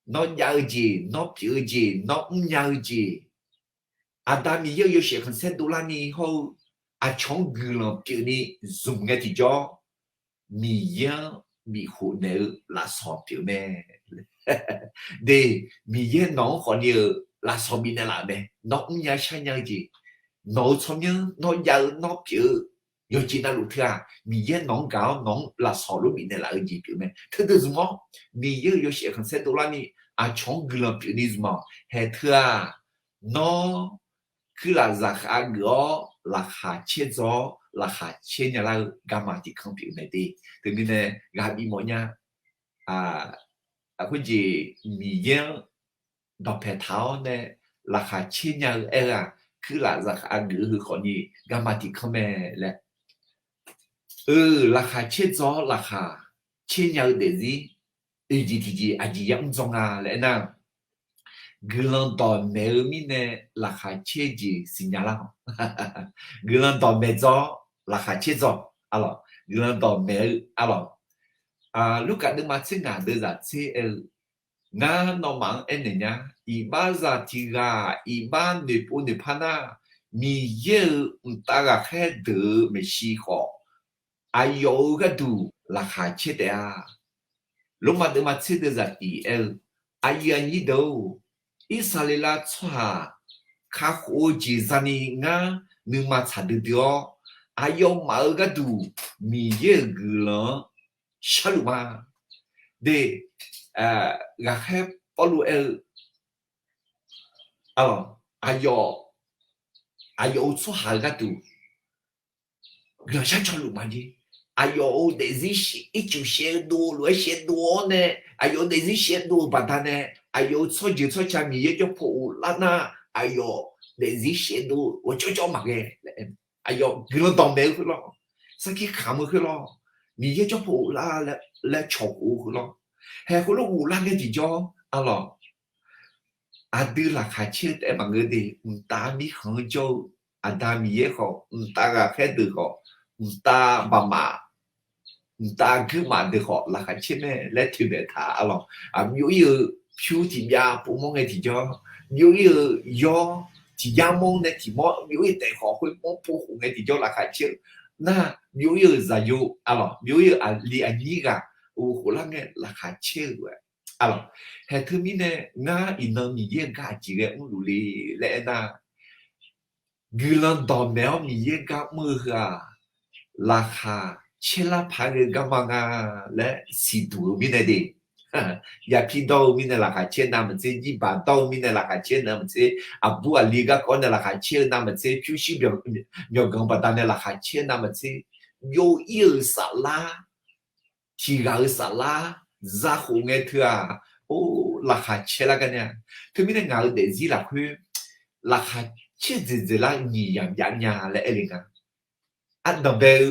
nawr jav-eu jeq, nawr pyeuf-eu jeq, nawr mrnya-eu jeq, Aqda Miqyaer-euq yawshaef khanqsaer dovlarni hawr-eu aqcawq-anr guiqlanq pyeufni zmq ngae tiqjawr, Miqyaer-anr bifkhof naeq-eu lafsawq pyeuf mae. De, Miqyaer nawq-anr khawfni-euq lafsawq bifnaeq laf-euq mae. Nawr mrnya sharnya-eu jeq, nawq-euq tsawrmyanr, nawr jav-eu, nawr pyeuf-eu yawqjeq navluf teu-aq, Miqyaer nawq-anr gaq-awr nawq-anr lafsawq lof bifnaeq laf-eu jeq pyeuf mae. Teudeuq zmq-awr, Miqyaer-euq yawshaef khanqsaer dovlarni aqcawq-anr guiqlanq pyeufni zmq-awq. Haeq teu-aq, nawr kuirlaf zaqkhav geuf-awr laqkhaq caerdzaw-awr laqkhaq caer nya lar-eu garma tiq kanr pyeuf mae de. Teumirnae ghaq bif mawf nya. Khoerjeq Miqyaer-anr dawqpaeq taq-awr nae laqkhaq caer nya-eu aer-eu-aq, kuirlaf zaqkhav geuf-eu heu khawfni garma tiqkanr mae laer. Eu, laqkhaq caerdzaw-awr laqkhaq caer nya-eu daefzir oeq jeq tiqjeq aqjeq yamr dzaw nga laer aernar, guiqlanq dawqmaeq-eu mirnae laqkhaq caer jeq siqnya lar-awq. Guiqlanq dawqmaeq dzaw-awr laqkhaq caerdzaw, arlawq, guiqlanq dawqmaeq-eu, arlawq, Lurkaf deuvma tser ngaq deuvzaq tser aer-eu, Ngar nawmaf-anr aernaeq nya, iqbaxzaq tiq ghaq iqbax noeqpov noeqpar nar, Miqyaer-euq mqtav ghaqkhaer deuq-euq maeqshi khawf, aqyawf-euq gharduq laqkhaq caer taef-a. Lormav deuvma tser deuvzaq tiq aer-eu, aqyuif aqnyir deuq-or, Irsaqleqlav tsawrhaq kakhof-eu jeq zani ngar nuima tsaq duidui-awr, aqyawfmaf-euq gharduq Miqyaer-euq guiqlanq-anr sharluf ma. De, ghaqkhaer Pawrluv aer-eu, arlawq, aqyawf, aqyawf-euq tsawrhaq-euq gharduq guiqlanq shar cawluf ma jeq. Aqyawf-euq daefzir ircuf shaevdov lof-aer shaevdov-awr nae, aqyawf-euq daefzir shaevdov-eu baqdanae, aqyawf-euq tsawrjeuq tsawrca Miqyaer jawr paw ghoflar nar, aqyawf daefzir shaevdov ghawqjawr jawr maqghae. Aqyawf guiqlanq dawqmaeq-eu khoerlawr, sarkir kamq-eu khoerlawr, Miqyaer jawr paw ghoflar laer cawq khof-eu khoerlawr, haeq khoerlof ghoflar ngae tiqjawr, arlawq, aqdui laqkhaq caer-eu taef-aer maqngeur de, mqtav mirkhanq-anr jawr-eu Aqda Miqyaer khawf, mqtav ghaqkhaer deuq khawf, mqtav baqmaf, mqtav guirmaf deuq khawf laqkhaq caer mae laer toeqmaeq taq, arlawq, byov-ir-eu pyur tiqbyav povmawr ngae tiqjawr, byov-ir-eu yawr tiqjar mawr nae tiqmawr, byov-ir taef khawf khoer mawr pov khof ngae tiqjawr laqkhaq caer-eu nar, byov-ir-euq zaqyo, arlawq, byov-ir-euq aqli aqnyir ghaq ghoflar ngae laqkhaq caer-eu, arlawq, haeq teumirnae ngar iqnan Miqyaer-euq gar aqjeq ghae mrluf le laer aernar, guiqlanq dawqmaeq-awr Miqyaer gar mr-eu heu-aq, laqkhaq caer lar paq-aer ghae garma nga laer siqduq-eu mirnae de. Yapir dawr-eu mirnae laqkhaq caer navmaqtser, jirbaq dawr-eu mirnae laqkhaq caer navmaqtser, aqbur aqli garkawv nae laqkhaq caer-eu navmaqtser, pyurshuir myawqganq baqdanae laqkhaq caer-eu navmaqtser, byov-ir-euq saflar, tiq ghaq-euq saflar zakhof ngae teu-aq, or, laqkhaq caer lar gar nae-a. Teumirnae ngaq-euq daefzir lafkhoer laqkhaq caer dzaeqdzaeq lar nyiq yamq jav nya laer aer le nga. Ardanqbae-eu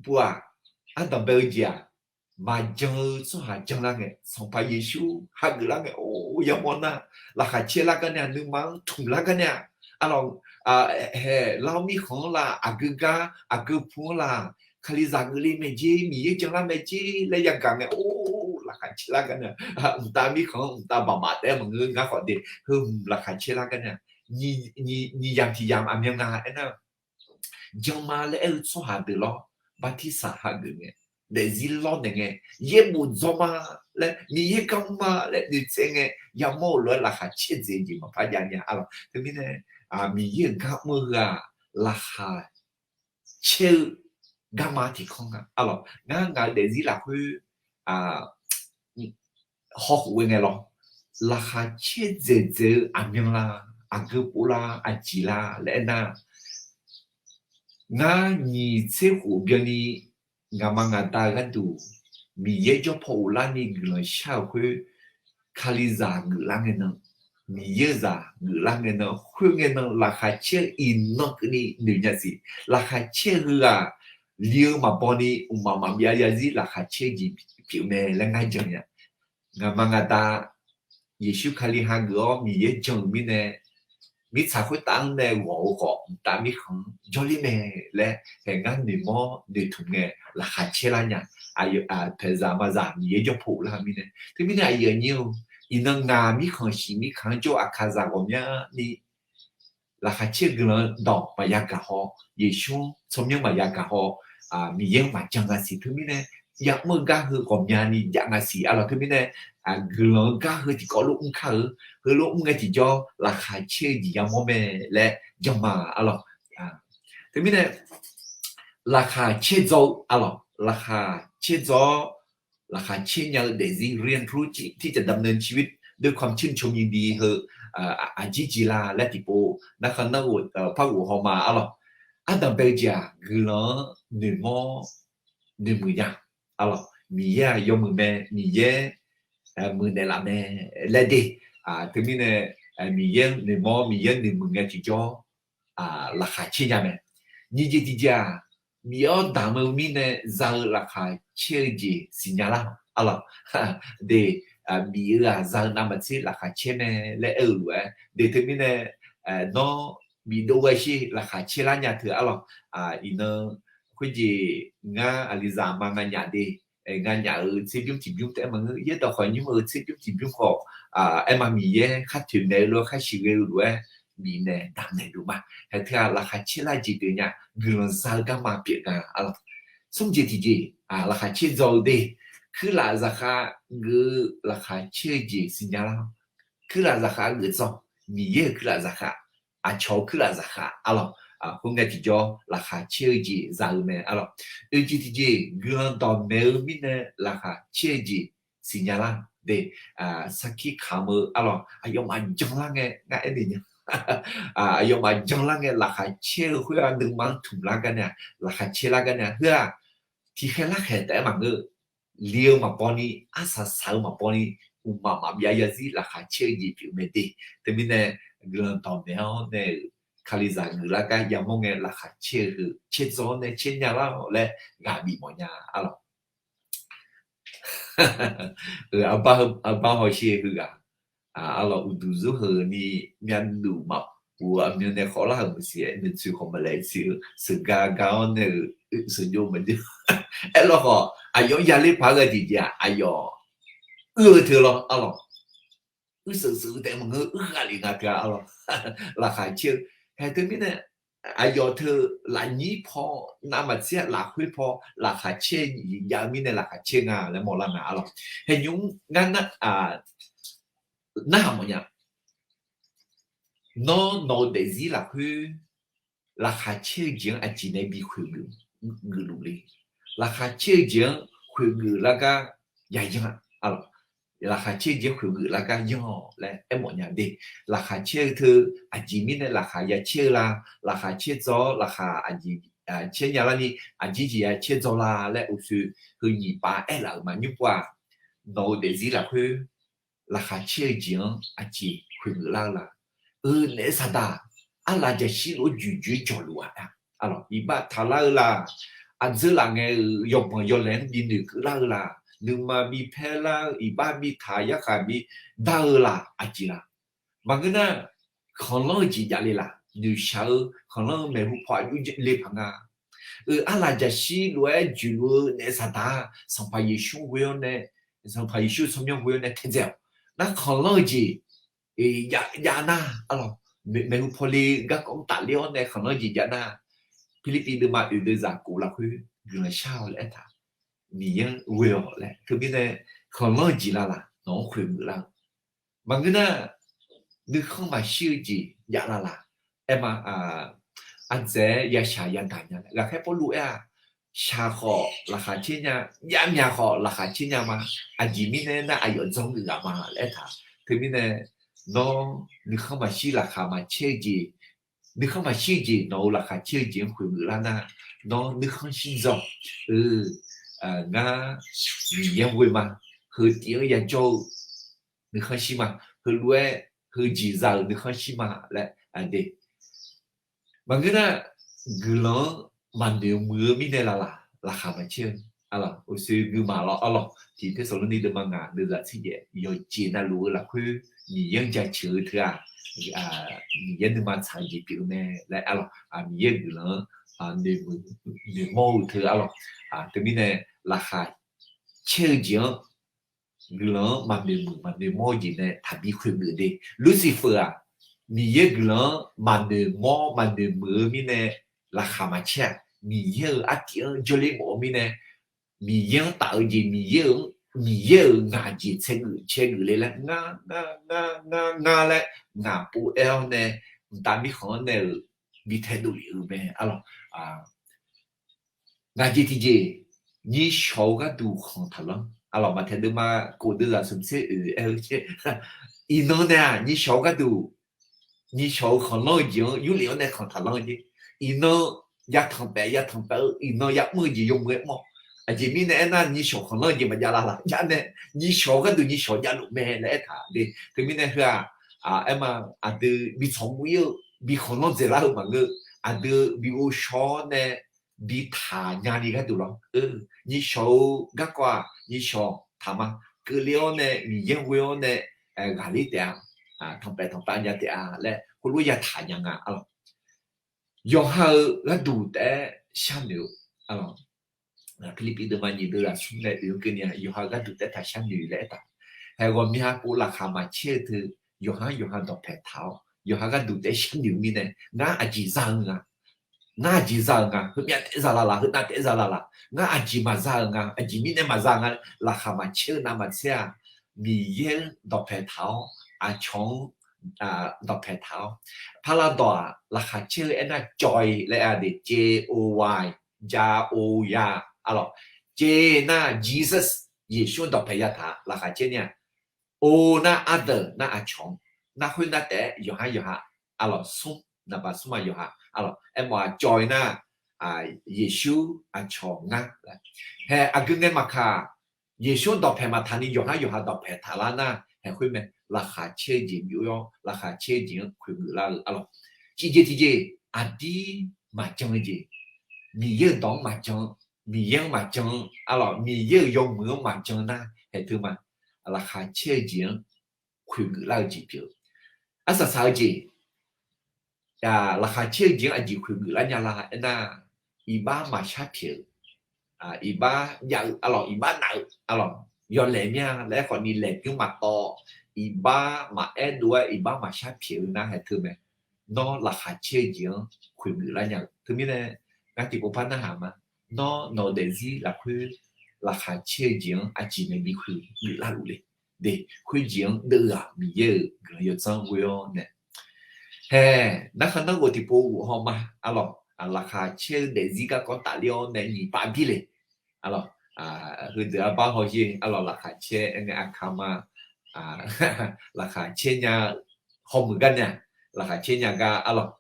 pov-aq, ardanqbae-eu jeq-aq, maqjan-eu tsawrhaq janlar ngae, Sanqpaq Yeqsur hageuf lar ngae, or, yamawr nar, laqkhaq caer lar gar nae-a, nuima-anr tmq lar gar nae-a, arlawq, haeq lar-awr mirkhanq-anr la, aqgeu gar aqgeu pu-anr la, Kalizaq geufle mae jer, Miqyaer janlar mae jer laer yagaq ngae, or, laqkhaq caer lar gar nae-a, mqtav mirkhanq-anr mqtav baqmaf taef-aer maqngeur, ngar khawf de, heu hmq laqkhaq caer lar gar nae-a, nyiq yamq tiq yamq aqmyan nga aernar, janma laer aer-eu tsawrhaq deuq lawr, bartirsaq hageuf ngae, daefzir lawrnaeq ngae, yaerbof dzaw ma laer, Miqyaer gar mr ma laer noeqtsaev ngae, yamawr-euq lof-aer laqkhaq caer dzaeq jeq maqpar jav nya, arlawq. Teumirnae Miqyaer-euq gar mr-eu heu-aq, laqkhaq caer-eu garma tiqkanr nga, arlawq. Ngar ngaq-euq daefzir lafkhoer hawkhof ghae ngae lawr, laqkhaq caer dzaeqdzaeq-eu aqmyan la, aqgeu pov la, aqjeq la laer aernar, ngar nyiq tser khof byanni ngaqma ngaqda-eu gharduq Miqyaer jawr paw ghoflarni guiqlanq shar-euq khoer, Kalizaq geuflar ngae nan, Miqyaer-eu zaq geuflar ngae nan, khoerngae nan laqkhaq caer-eu iqnan keuvni noeq nya siq. Laqkhaq caer-eu heu-aq, li-eu maqbaw ni mqmaq maqbyav zarzir laqkhaq caer-eu jeq pyeuf mae laer ngar jan nya. Ngaqma ngaqda Yeqsur Kali hageuf-awr Miqyaer jan-euq mirnae, mirtsaq khoertav-anr nae ghawq-eu khawf, mqtav mirkhanq-anr jawrler mae laer haeq ngar noeqmawr noeqtmq ngae laqkhaq caer lar nya. Paeqzaq maqzaq Miqyaer jawr paw ghoflar-eu mirnae. Teumirnae aqyuif aqnyir-or, iqnan ngaq mirkhanq shiq mirkhanq-anr jawr-eu aqkaqzaq ghawqmyani laqkhaq caer-eu guiqlanq dawq maqya gaq haw, Yeqsur-anr tsawrmyanr maqya gaq haw, Miqyaer-anr maqjan nga siq. Teumirnae ya'mr-eu gar heu ghawqmyani jav nga siq, arlawq. Teumirnae guiqlanq-eu gar heu tiqkawv lof mr kar-eu, heulof mr ngae tiqjawr laqkhaq caer-eu jeq yamawr mae laer jan ma, arlawq. Teumirnae laqkhaq caerdzaw-eu, arlawq, laqkhaq caerdzaw-awr laqkhaq caer nya-eu daefzir เรียนรู้ที่จะดำเนินชีวิตด้วยความชื่นชมยินดี heu aqjir jeq la laer tiqpov narkhan narghof par ghof haw ma, arlawq. Ardanqbae-eu jeq-aq, guiqlanq-anr noeqmawr noeqmuiq nya, arlawq. Miqyaer-aq yawmuiq mae, Miqyaer muiqnaeq laf mae laer de. Teumirnae Miqyaer noeqmawr, Miqyaer noeqmuiq ngae tiqjawr, laqkhaq caer nya mae. Nyiq jeq tiqjeq-aq, bif-awr damq-eu mirnae za-eu laqkhaq caer-eu jeq siqnya lar. Arlawq, de, bif-eu-aq za-eu navmaqtser laqkhaq caer mae laer aer-eu lof-aer, de teumirnae nawr bifdov ghae shir laqkhaq caer lar nya teu arlawq. Iqnan khoerjeq ngar aqlizaq ma nganyaf de, nganyaf-euq tserbymr tiqbymr taef-aer maqngeur, yaerdawq khawf nymr-eu tserbymr tiqbymr khawf, aerma Miqyaer khar toeqmaeq-eu lof-aer khar siqghae-eu lof-aer bifnaeq damqnaeq luf ma. Haeq teu-aq laqkhaq caer lar jeq pyeuf nya, guiqlanq za-eu garma pyeuf nga arlawq. Smr jeq tiqjeq, laqkhaq caer dzaw-eu de, kuirlaf zaqkhav geuf-eu laqkhaq caer-eu jeq siqnya lar. Kuirlaf zaqkhav geuf dzaw, Miqyaer-euq kuirlaf zaqkhav, aqcawq-eu kuirlaf zaqkhav arlawq. Khoerngae tiqjawr laqkhaq caer-eu jeq za-eu mae arlawq. Oeq jeq tiqjeq guiqlanq dawqmaeq-eu mirnae laqkhaq caer-eu jeq siqnya lar de. Sarkir kamq-eu arlawq, aqyawfmaf janlar ngae ngar aernaeq nya. Aqyawfmaf janlar ngae laqkhaq caer-eu khoer-aq nuima-anr tmq lar gar nae-aq, laqkhaq caer lar gar nae-aq, heu-aq tiqkhaeq larkhaeq taef-aer maqngeur. Li-eu maqbaw ni, arsaq saq-eu maqbaw ni, mqmaq maqbyav yarzir laqkhaq caer-eu jeq pyeuf mae de. Teumirnae guiqlanq dawqmaeq-awr nae-euq Kalizaq geuflar gar yamawr ngae laqkhaq caer-eu heu caerdzaw-awr nae caer nya lar-awq laer ghaq bif mawf nya arlawq. Arbar hawsher heughaq, arlawq, uqduq zeur heu ni myavnuq maqpuq-eu aqmyan nae khawflar-euq maqsiq-aer, nuitsoeq khawf maqlaeq siq-eu sheuqgar gar-awr nae-euq sheuqjov maqjov. Aerlawkhawf aqyawf-anr yaler paq-aer ghae tiqjeq-aq, aqyawf uir-eu teu lawr arlawq. Uir sheuq sheuq-eu taef maqngeur, uir ghaq lef nga teu-a arlawq. Laqkhaq caer-eu haeq teumirnae aqyawf teu lafnyir paw, navmaqtser lafkhoer paw laqkhaq caer jav-eu mirnae laqkhaq caer nga laer mawrlar nga arlawq. Haeq nymr ngar narhaq mawfnya. Nawr nawq-eu daefzir lafkhoer laqkhaq caer-eu jeq-anr aqjeq nae bi khoeq geuf luf le. Laqkhaq caer-eu jeq-anr khoeq geuf lar gar yayan, laqkhaq caer-eu jeq-anr khoeq geuf lar gar yanr-awq laer aermawf nya de. Laqkhaq caer-eu teu aqjeq mirnae laqkhaq ya caer-eu la? Laqkhaq caer dzaw-awr laqkhaq aqjeq caer nya larni aqjeq jeq ya caer dzaw la laer uqshoe heu nyiq pav aerlaf-euq ma nymr pov-aq, nawq-eu daefzir lafkhoer laqkhaq caer-eu jeq-anr aqjeq khoeq geuf lar-eu la? Eu, naef saqdaq arlaf jaqshir lof-aer juiq joer jawq luf-aq, iqbax taqlar-eu la? Aqdzeur laf ngae-euq yawbanq yawlaeq-anr bi noeqkeuv lar-eu la? Nuima bi paer lar-eu, iqbax bi taq, yarkhaq bi dar-eu la? Aqjeq la? Maqngeur nar, khanqlanr-eu jeq jav le la? Noeqshaq-eu khanqlanr-eu maeqhu paw aqjox le paq nga. Eu, arlaf jaqshir lof-aer juiqluf-eu naef saqdaq-aq, Sanqpaq Yeqsur ghoe-awr nae, Sanqpaq Yeqsur tsawrmyanr ghoe-awr nae taedzae-awq. Nar khanqlanr-eu jeq jav nar arlawq, maeqhu paw le garkawv-anr tafler-awr nae khanqlanr-eu jeq jav nar, Pirlirpiv deuvma oeq deuvzaq kof lafkhoer guiqlanq shar-awq laer aertaq, Miqyaer-anr ghoe-awq laer. Teumirnae khanqlanr-eu jeq la laq nawq-anr khoeq geuf lar-eu? Maqngeur nar, nuikhanr maqshir-eu jeq jav la laq? Aerma, ardzaeq-aer yashaq yadaq nya laer ghaqkhaer Pawrluv aer-aq, shaq khawf laqkhaq caer nya, javmyaq khawf laqkhaq caer nya ma. Aqjeq mirnae aernar, aqyawf dzanr geuf ghaq ma laer aertaq. Teumirnae nawr nuikhanr maqshir laqkhaq maqcaer-eu jeq, nuikhanr maqshir-eu jeq nawq-euq laqkhaq caer-eu jeq-anr khoeq geuf lar nar, nawr nuikhanr shir dzawq. Eu, ngar Miqyaer-anr ghoe ma. Heu tif-anr yajawr-eu nuikhanr shir ma. Heulof-aer heujeq za-euq nuikhanr shir ma laer de. Maqngeur nar, guiqlanq-anr maqnoeq muiq-eu mirnae laq laq laqkhaq maqcaer-eu. Arlawq, uqshoe nuima lawr arlawq, tiq Tersaqlorni deuvma ngaq deuvzaq tser jaev yawqjeq navluf-eu lafkhoer Miqyaer-anr jaceuq-eu teu-aq, Miqyaer nuima tsaq-eu jeq pyeuf-eu mae laer arlawq, Miqyaer guiqlanq-anr noeqmawr-eu teu arlawq. Teumirnae laqkhaq caer-eu jeq-anr guiqlanq-anr maqnoeq muiq maqnoeqmawr-eu jeq nae taqbi khoeq geuf de. Lursifeu-aq, Miqyaer guiqlanq-anr maqnoeqmawr maqnoeq muiq-eu mirnae laqkhaq maqcaer-aq, Miqyaer-euq artiv-anr jawrler mawf-eu mirnae, Miqyaer-anr taf-eu jeq, Miqyaer-euq, Miqyaer-euq ngaq jeq tsaev geuf tsaev geuf le laer ngar ngar ngar ngar ngar laer ngaq pov aer-awr nae, mqtav mirkhanq-anr nae-euq bi taedov lef-eu mae arlawq. Ngaq jeq tiqjeq, nyishawq-eu gharduq khanq taqlanr. Arlawq, Maqtaeq deuvma kof deuvzaq smq tser oeq aer-eu tser, iqnan nae-aq nyishawq-eu gharduq, nyishawq-eu khanqlanr-eu jeq-anr yurlef-awr nae khanq taqlanr-eu jeq. Iqnan yatanq paef yatanq paef-eu, iqnan yamr-eu jeq yawmuiq-aer mr-awq. Aqjeq mirnae aernar, nyishawq khanqlanr-eu jeq maqjav la laq? Jav nae, nyishawq-eu gharduq nyishawq javluf mae laer aertaq de. Teumirnae heu-aq, aerma aqdui bi tsawq mr ir-eu bi khanqlanr dzaeqlar-eu maqngeur. Aqdui bi ghovshaw-awr nae bi taqnya ni gharduq lawr. Nyiqshawq-eu garkawv-aq, nyiqshawq taq ma. Keuvle-awr nae Miqyaer ghoe-awr nae ghaqler taef-a, tanqpaeq tanqpav nya taef-a laer heulof ya taqnya nga arlawq. Yawqha-euq gharduq taef-aer sharnoeq-eu arlawq. Pirlirpiv deuvma nyiq deuv ghaq smr nae oe-eu keuvni-a, yawqha gharduq taef-aer taq sharnoeq laer aertaq. Haeq ghawqmya pov laqkhaq maqcaer-eu teu, yawqha-anr yawqha dawqpaeq taq-awr, yawqha gharduq taef-aer sharnoeq-eu mirnae, ngar aqjeq za-eu nga, ngar aqjeq za-euq nga, heumyav taef-aer za la laq, heunav taef-aer za la laq, ngar aqjeq maqza-euq nga, aqjeq mirnae maqza nga, laqkhaq maqcaer-eu navmaqtser-aq, Miqyaer-anr dawqpaeq taq-awr, aqcawq-anr dawqpaeq taq-awr, parlar dawq-aq, laqkhaq caer-eu aernar joy laer-a de, J O Y, ja o ya arlawq. J nar Jesus, Yeqsur-anr dawqpaeq yataq laqkhaq caer nya. O nar other nar aqcawq-anr, nar khoernar taef-aer yawqha yawqha arlawq, smr naqbaq smr ma yawqha arlawq. Aermawf-aq joy nar Yeqsur aqcawq ngar. Haeq aqgeu ngae maqkaq, Yeqsur-anr dawqpaeq maqtaq ni yawqha yawqha dawqpaeq taqlar nar haeq khoer mae. Laqkhaq caer-eu jeq byov-awr, laqkhaq caer-eu jeq-anr khoeqgeuf lar-eu arlawq. Tiqjeq tiqjeq, aqdir maqjan-eu jeq, Miqyaer-euq dawq-anr maqjan, Miqyaer-anr maqjan arlawq, Miqyaer-euq yawmuiq-anr maqjan nar haeq teu ma. Laqkhaq caer-eu jeq-anr khoeqgeuf lar-eu jeq pyeuf-eu. Arsaq saq-eu jeq, laqkhaq caer-eu jeq-anr aqjeq khoeqgeuf lar nya la aernar, iqbax maqshar pyaeq-eu, iqbax jav-eu arlawq, iqbax naf-eu arlawq, yawlaeq mir-a laer khawfni laeq bymr maqtawv, iqbax maqaer dov-aer iqbax maqshar pyaeq-eu nar haeq teu mae. Nawr laqkhaq caer-eu jeq-anr khoeqgeuf lar nya-eu teumirnae, ngar tiqpov par narhaq ma. Nawr nawq-eu daefzir lafkhoer laqkhaq caer-eu jeq-anr aqjeq nae bi khoeqgeuf larluf le. De, khoerjeq-anr deuv-aq Miqyaer-euq guiqlanq yawdzanr ghoe-awr nae, haeq narkhan narghof tiqpov ghof haw ma arlawq. Laqkhaq caer-eu daefzir garkawv tafler-awr nae nyiq pav bir le arlawq. Heudeuq arbar hawsher arlawq, laqkhaq caer aer ngae aqkaq ma. Laqkhaq caer nya hawmuiq gar nae-aq, laqkhaq caer nya gar arlawq,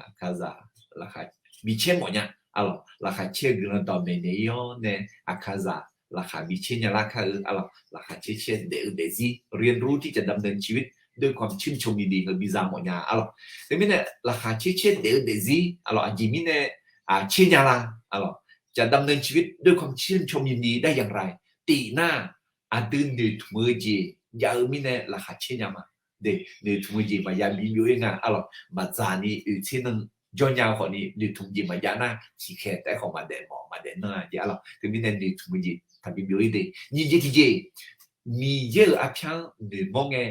aqkaqzaq laqkhaq bi caer mawf nya arlawq. Laqkhaq caer-eu guiqlanq dawqmaeq naeq-ir-awr nae, aqkaqzaq laqkhaq bi caer nya lar kar-eu arlawq. Laqkhaq caer caer daef-eu daefzir เรียนรู้ที่จะดำเนินชีวิตด้วยความชื่นชมยินดี ngeur bi za mawf nya arlawq. Teumirnae laqkhaq caer caer daef-eu daefzir arlawq, aqjeq mirnae caer nya la arlawq. จะดำเนินชีวิตด้วยความชื่นชมยินดีได้อย่างไร tiq nar, aqdui noeqtmq-eu jeq jav-eu mirnae laqkhaq caer nya ma. De, noeqtmq-eu jeq maqya bi byov-ir nga arlawq. Maqdzaq ni oeqtser nan jawr nya-eu khawfni noeqtmq jeq maqjav nar, tiqkhaeq taef-aer khawf maqdaef mawf maqdaef nan-a jeq arlawq. Teumirnae noeqtmq-eu jeq taqbi byov-ir de. Nyiq jeq tiqjeq, Miqyaer-euq arpyar-anr noeqmawr ngae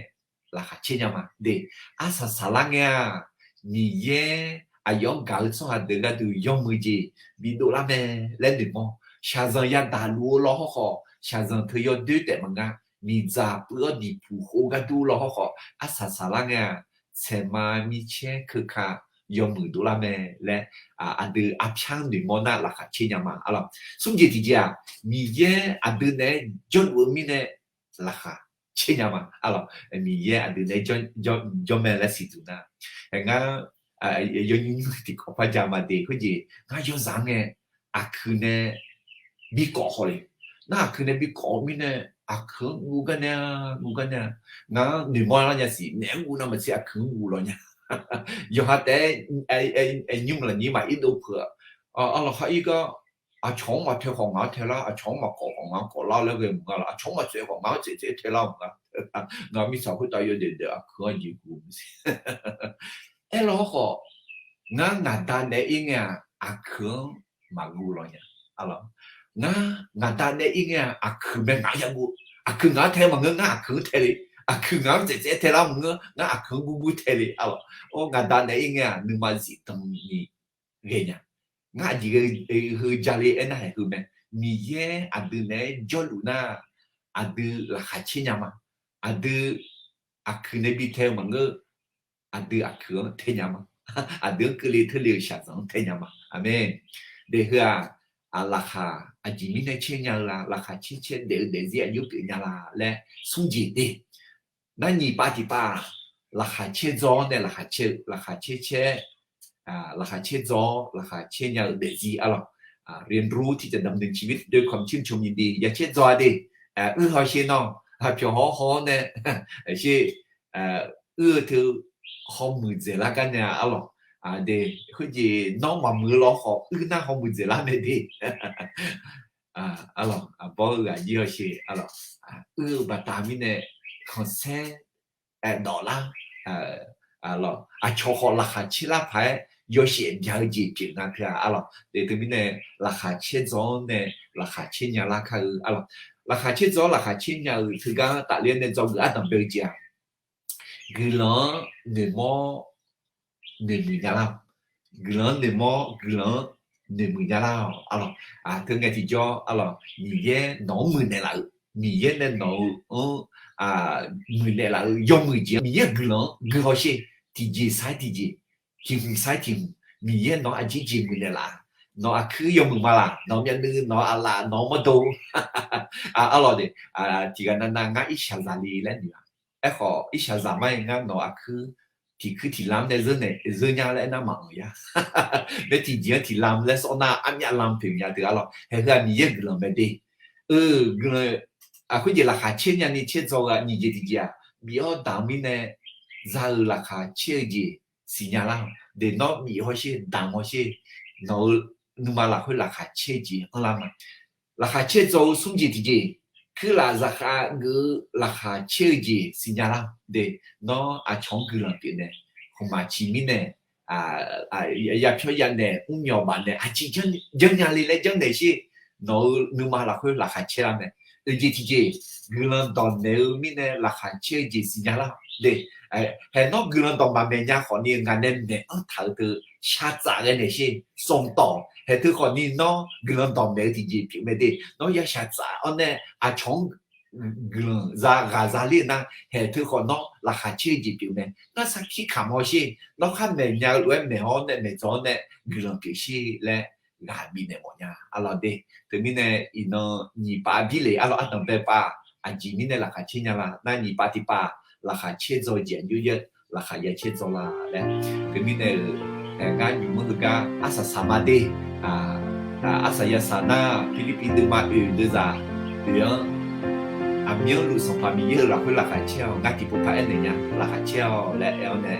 laqkhaq caer nya ma. De, arsaq saqlar ngae-aq, Miqyaer aqyawf-anr gaq-eu tsawrhaq deuq gharduq yawmuiq jeq bidov lar mae laer noeqmawr. Shaqzanq yadaq luf-eu law hawrkhawf, shaqzanq teu yawdoer taef maqnga. Miqdzaq puiv-awr diqpuq khof ghardur law hawrkhawf, arsaq saqlar ngae-aq, tsaeqma micaer keuka yawmuiq dovlar mae laer, aqdui arpyar-anr noeqmawr nar laqkhaq caer nya ma arlawq. Smr jeq tiqjeq-aq, Miqyaer aqdui naeq-aer jawrluf-eu mirnae laqkhaq caer nya ma arlawq. Miqyaer aqdui naeq-aer jawr mae laer siqduq nar, ngar yawnymr tiqkawv par ja ma de. Khoerjeq ngar yawzaq-anr ngae aqkuiq nae bi kawv haw le. Nar aqkuiq nae bi kawv-eu mirnae, aqkuiq-anr guv gar nae-a, guv gar nae-a. Ngar noeqmawr lar nya siq, naeq-aer guv navmaqtser aqkuiq-anr guv law nya. Yawqha taef-aer nymr lafnyir maq ir dov peuq-a. Arlawq khar ir gar, aqcawq-anr maqtae khawf ngaq-anr tae lar, aqcawq-anr maqkawv khawf ngaq-anr kawv lar laer ghae mq nga laf, aqcawq-anr maqtsoeq khawf ngaq-anr tsaev tsaev tae lar mq nga. Ngaq mirtsaq khoertav yawdaef daef aqkuiq-anr jeq guv maqsiq. Aerlaw hawrkhawf, ngar ngaq da naeq-aer ir ngae-aq, aqkuiq-anr maqguv law nya. Ngar ngaq da naeq-aer ir ngae-aq, aqkuiq mae ngaq-anr yaguv. Aqkuiq ngaq-anr tae maqngeur, ngar aqkuiq-anr tae le. Aqkuiq ngaq-anr tsaev tsaev tae lar maqngeur, ngar aqkuiq-anr guv guv tae le. Arlawq, or ngaq da naeq-aer ir ngae-aq, nuima zifdan ni ghae nya. Ngar aqjeq heu ja le aernar-aq heu mae. Miqyaer aqdui naeq-aer jawrluf nar, aqdui laqkhaq caer nya ma. Aqdui aqkuiq nae bi tae-eu maqngeur, aqdui aqkuiq-anr tae nya ma. Aqdui-anr keuvle teule-euq shaqzanq-anr tae nya ma. Aqmeq. Daef heu-aq, laqkhaq aqjeq mirnae caer nya-eu la, laqkhaq caer caer daef-eu daefzir aqjox pyeuf nya la laer smr jeq de. Nar nyiq pav tiq pav, laqkhaq caer dzaw-awr nae laqkhaq caer-eu, laqkhaq caer caer, laqkhaq caer dzaw-awr laqkhaq caer nya-eu daefzir arlawq. เรียนรู้ที่จะดำเนินชีวิตด้วยความชื่นชมยินดี ya caer dzaw-a de. Uir hawsher nawr, pyawq haw haw-awr nae, sher, uir-eu teu hawmuiq dzaeqlar gar nae-a arlawq. Aqde, khoerjeq nawr maqmuiq-eu lawr khawf uir nar hawmuiq dzaeqlar mae de. Arlawq, aqbawr-eu ghaq jir hawsher arlawq, uir-eu baqda mirnae khanqsaer aerdawf lar. Aqcawq khawf laqkhaq caer lar paq-aer yawshaef bya-eu jeq pyeuf nga teu-a arlawq. Teumirnae laqkhaq caer dzaw-anr nae laqkhaq caer nya lar kar-eu arlawq. Laqkhaq caer dzaw-awr laqkhaq caer nya-euq teugar tafler-awr nae dzawgeuf ardanq bae-eu jeq-aq, guiqlanq-anr noeqmawr noeqmuiq nya lar-awq. Guiqlanq-anr noeqmawr guiqlanq-anr noeqmuiq nya lar-awq arlawq. Teu ngae tiqjawr arlawq, Miqyaer nawq-anr muiqnaeq laf-euq, Miqyaer nae nawq-eu anr muiqnaeq laf-euq yawmuiq jeq-anr Miqyaer-euq guiqlanq-anr guihaw sher. Tiqjeq sar-aer tiqjeq, tiq hmq sar-aer tiq hmq, Miqyaer nawq-anr aqjeq jeq muiqnaeq laf-a. Nawq aqkuir yawmuiq ma laq, nawq myavnuiv, nawq aqlaf, nawq mawrdo. Arlawq de, tiqghaq navnav ngar irshaq zaq le laer noeq-a. Aerkhawf irshaq zaq mar-aer ngar nawq aqkuir tiq kuir tiq lam nae zeur naeq zeur nya laer aernar maqanr ya. Bae tiqjeq-anr tiq lam laer sawr nar armyav lam pyeuf nya teu arlawq. Haeq heu-aq Miqyaer guiqlanq mae de. Eu, guiqlanq, aqkhoer jeq laqkhaq caer nyani caer dzaw-eu-aq nyiq jeq tiqjeq-aq, bif-awr damq mirnae za-eu laqkhaq caer-eu jeq siqnya lar-awq. De nawr bif hawsher, damq hawsher, nawq-eu nuima lafkhoer laqkhaq caer-eu jeq anrlar ma. Laqkhaq caer dzaw-eu smr jeq tiqjeq, kuirlaf zaqkhav geuf-eu laqkhaq caer-eu jeq siqnya lar-awq. De, nawr aqcawq-anr guiqlanq pyeuf nae, khmqmaq ciq mirnae, yapyawr yanaeq mrmyawq baf nae aqjeq janrnya le laer janrnaeq sher. Nawq-eu nuima lafkhoer laqkhaq caer lar mae. Oeq jeq tiqjeq, guiqlanq dawqmaeq-eu mirnae laqkhaq caer-eu jeq siqnya lar-awq. De, haeq nawr guiqlanq dawq maqmaeq nya khawfni ngaq nae maeq-anr taq-eu teu shaqtsaf ghae naeq sher. Smq tawq haeq teu khawfni nawr guiqlanq dawqmaeq-eu tiqjeq pyeuf mae de. Nawr ya shaqtsaf-awr nae aqcawq-anr guiqlanq za ghaq za ler-eu nar, haeq teu khawf nawr laqkhaq caer-eu jeq pyeuf mae. Ngar sarkir kamq hawsher, nawr khar maeq nya-eu lof-aer maeq-awr nae maeqdzawq-awr nae guiqlanq pyeuf sher laer ghaq bifnaeq mawf nya arlawq de. Teumirnae iqnan nyiq pav birle arlawq, ardanq bae pav aqjeq mirnae laqkhaq caer nya la nar, nyiq pav tiq pav laqkhaq caer dzaw jeq aqjox yaer laqkhaq ya caer dzaw la laer. Teumirnae-euq ngar nymq-mr heugar arsaq saq ma de. Arsaq ya saq nar, Pirlirpiv deuvma oeq deuvzaq oeq-anr, aqmyanluf Sanqpaq Miqyaer-euq lafkhoer laqkhaq caer-awq, ngar tiqpov paq aernaeq nya laqkhaq caer-awq laer aer-awr nae,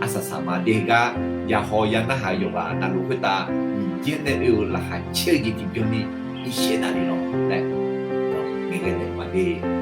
arsaq saq ma de heugar ya haw ya narhaq-eu yawqghaq navluf khoertav Miqyaer nae oe-euq laqkhaq caer-eu jeq tiqbyan ni irshaev navle lawq laer ngaeqghae naeq ma de.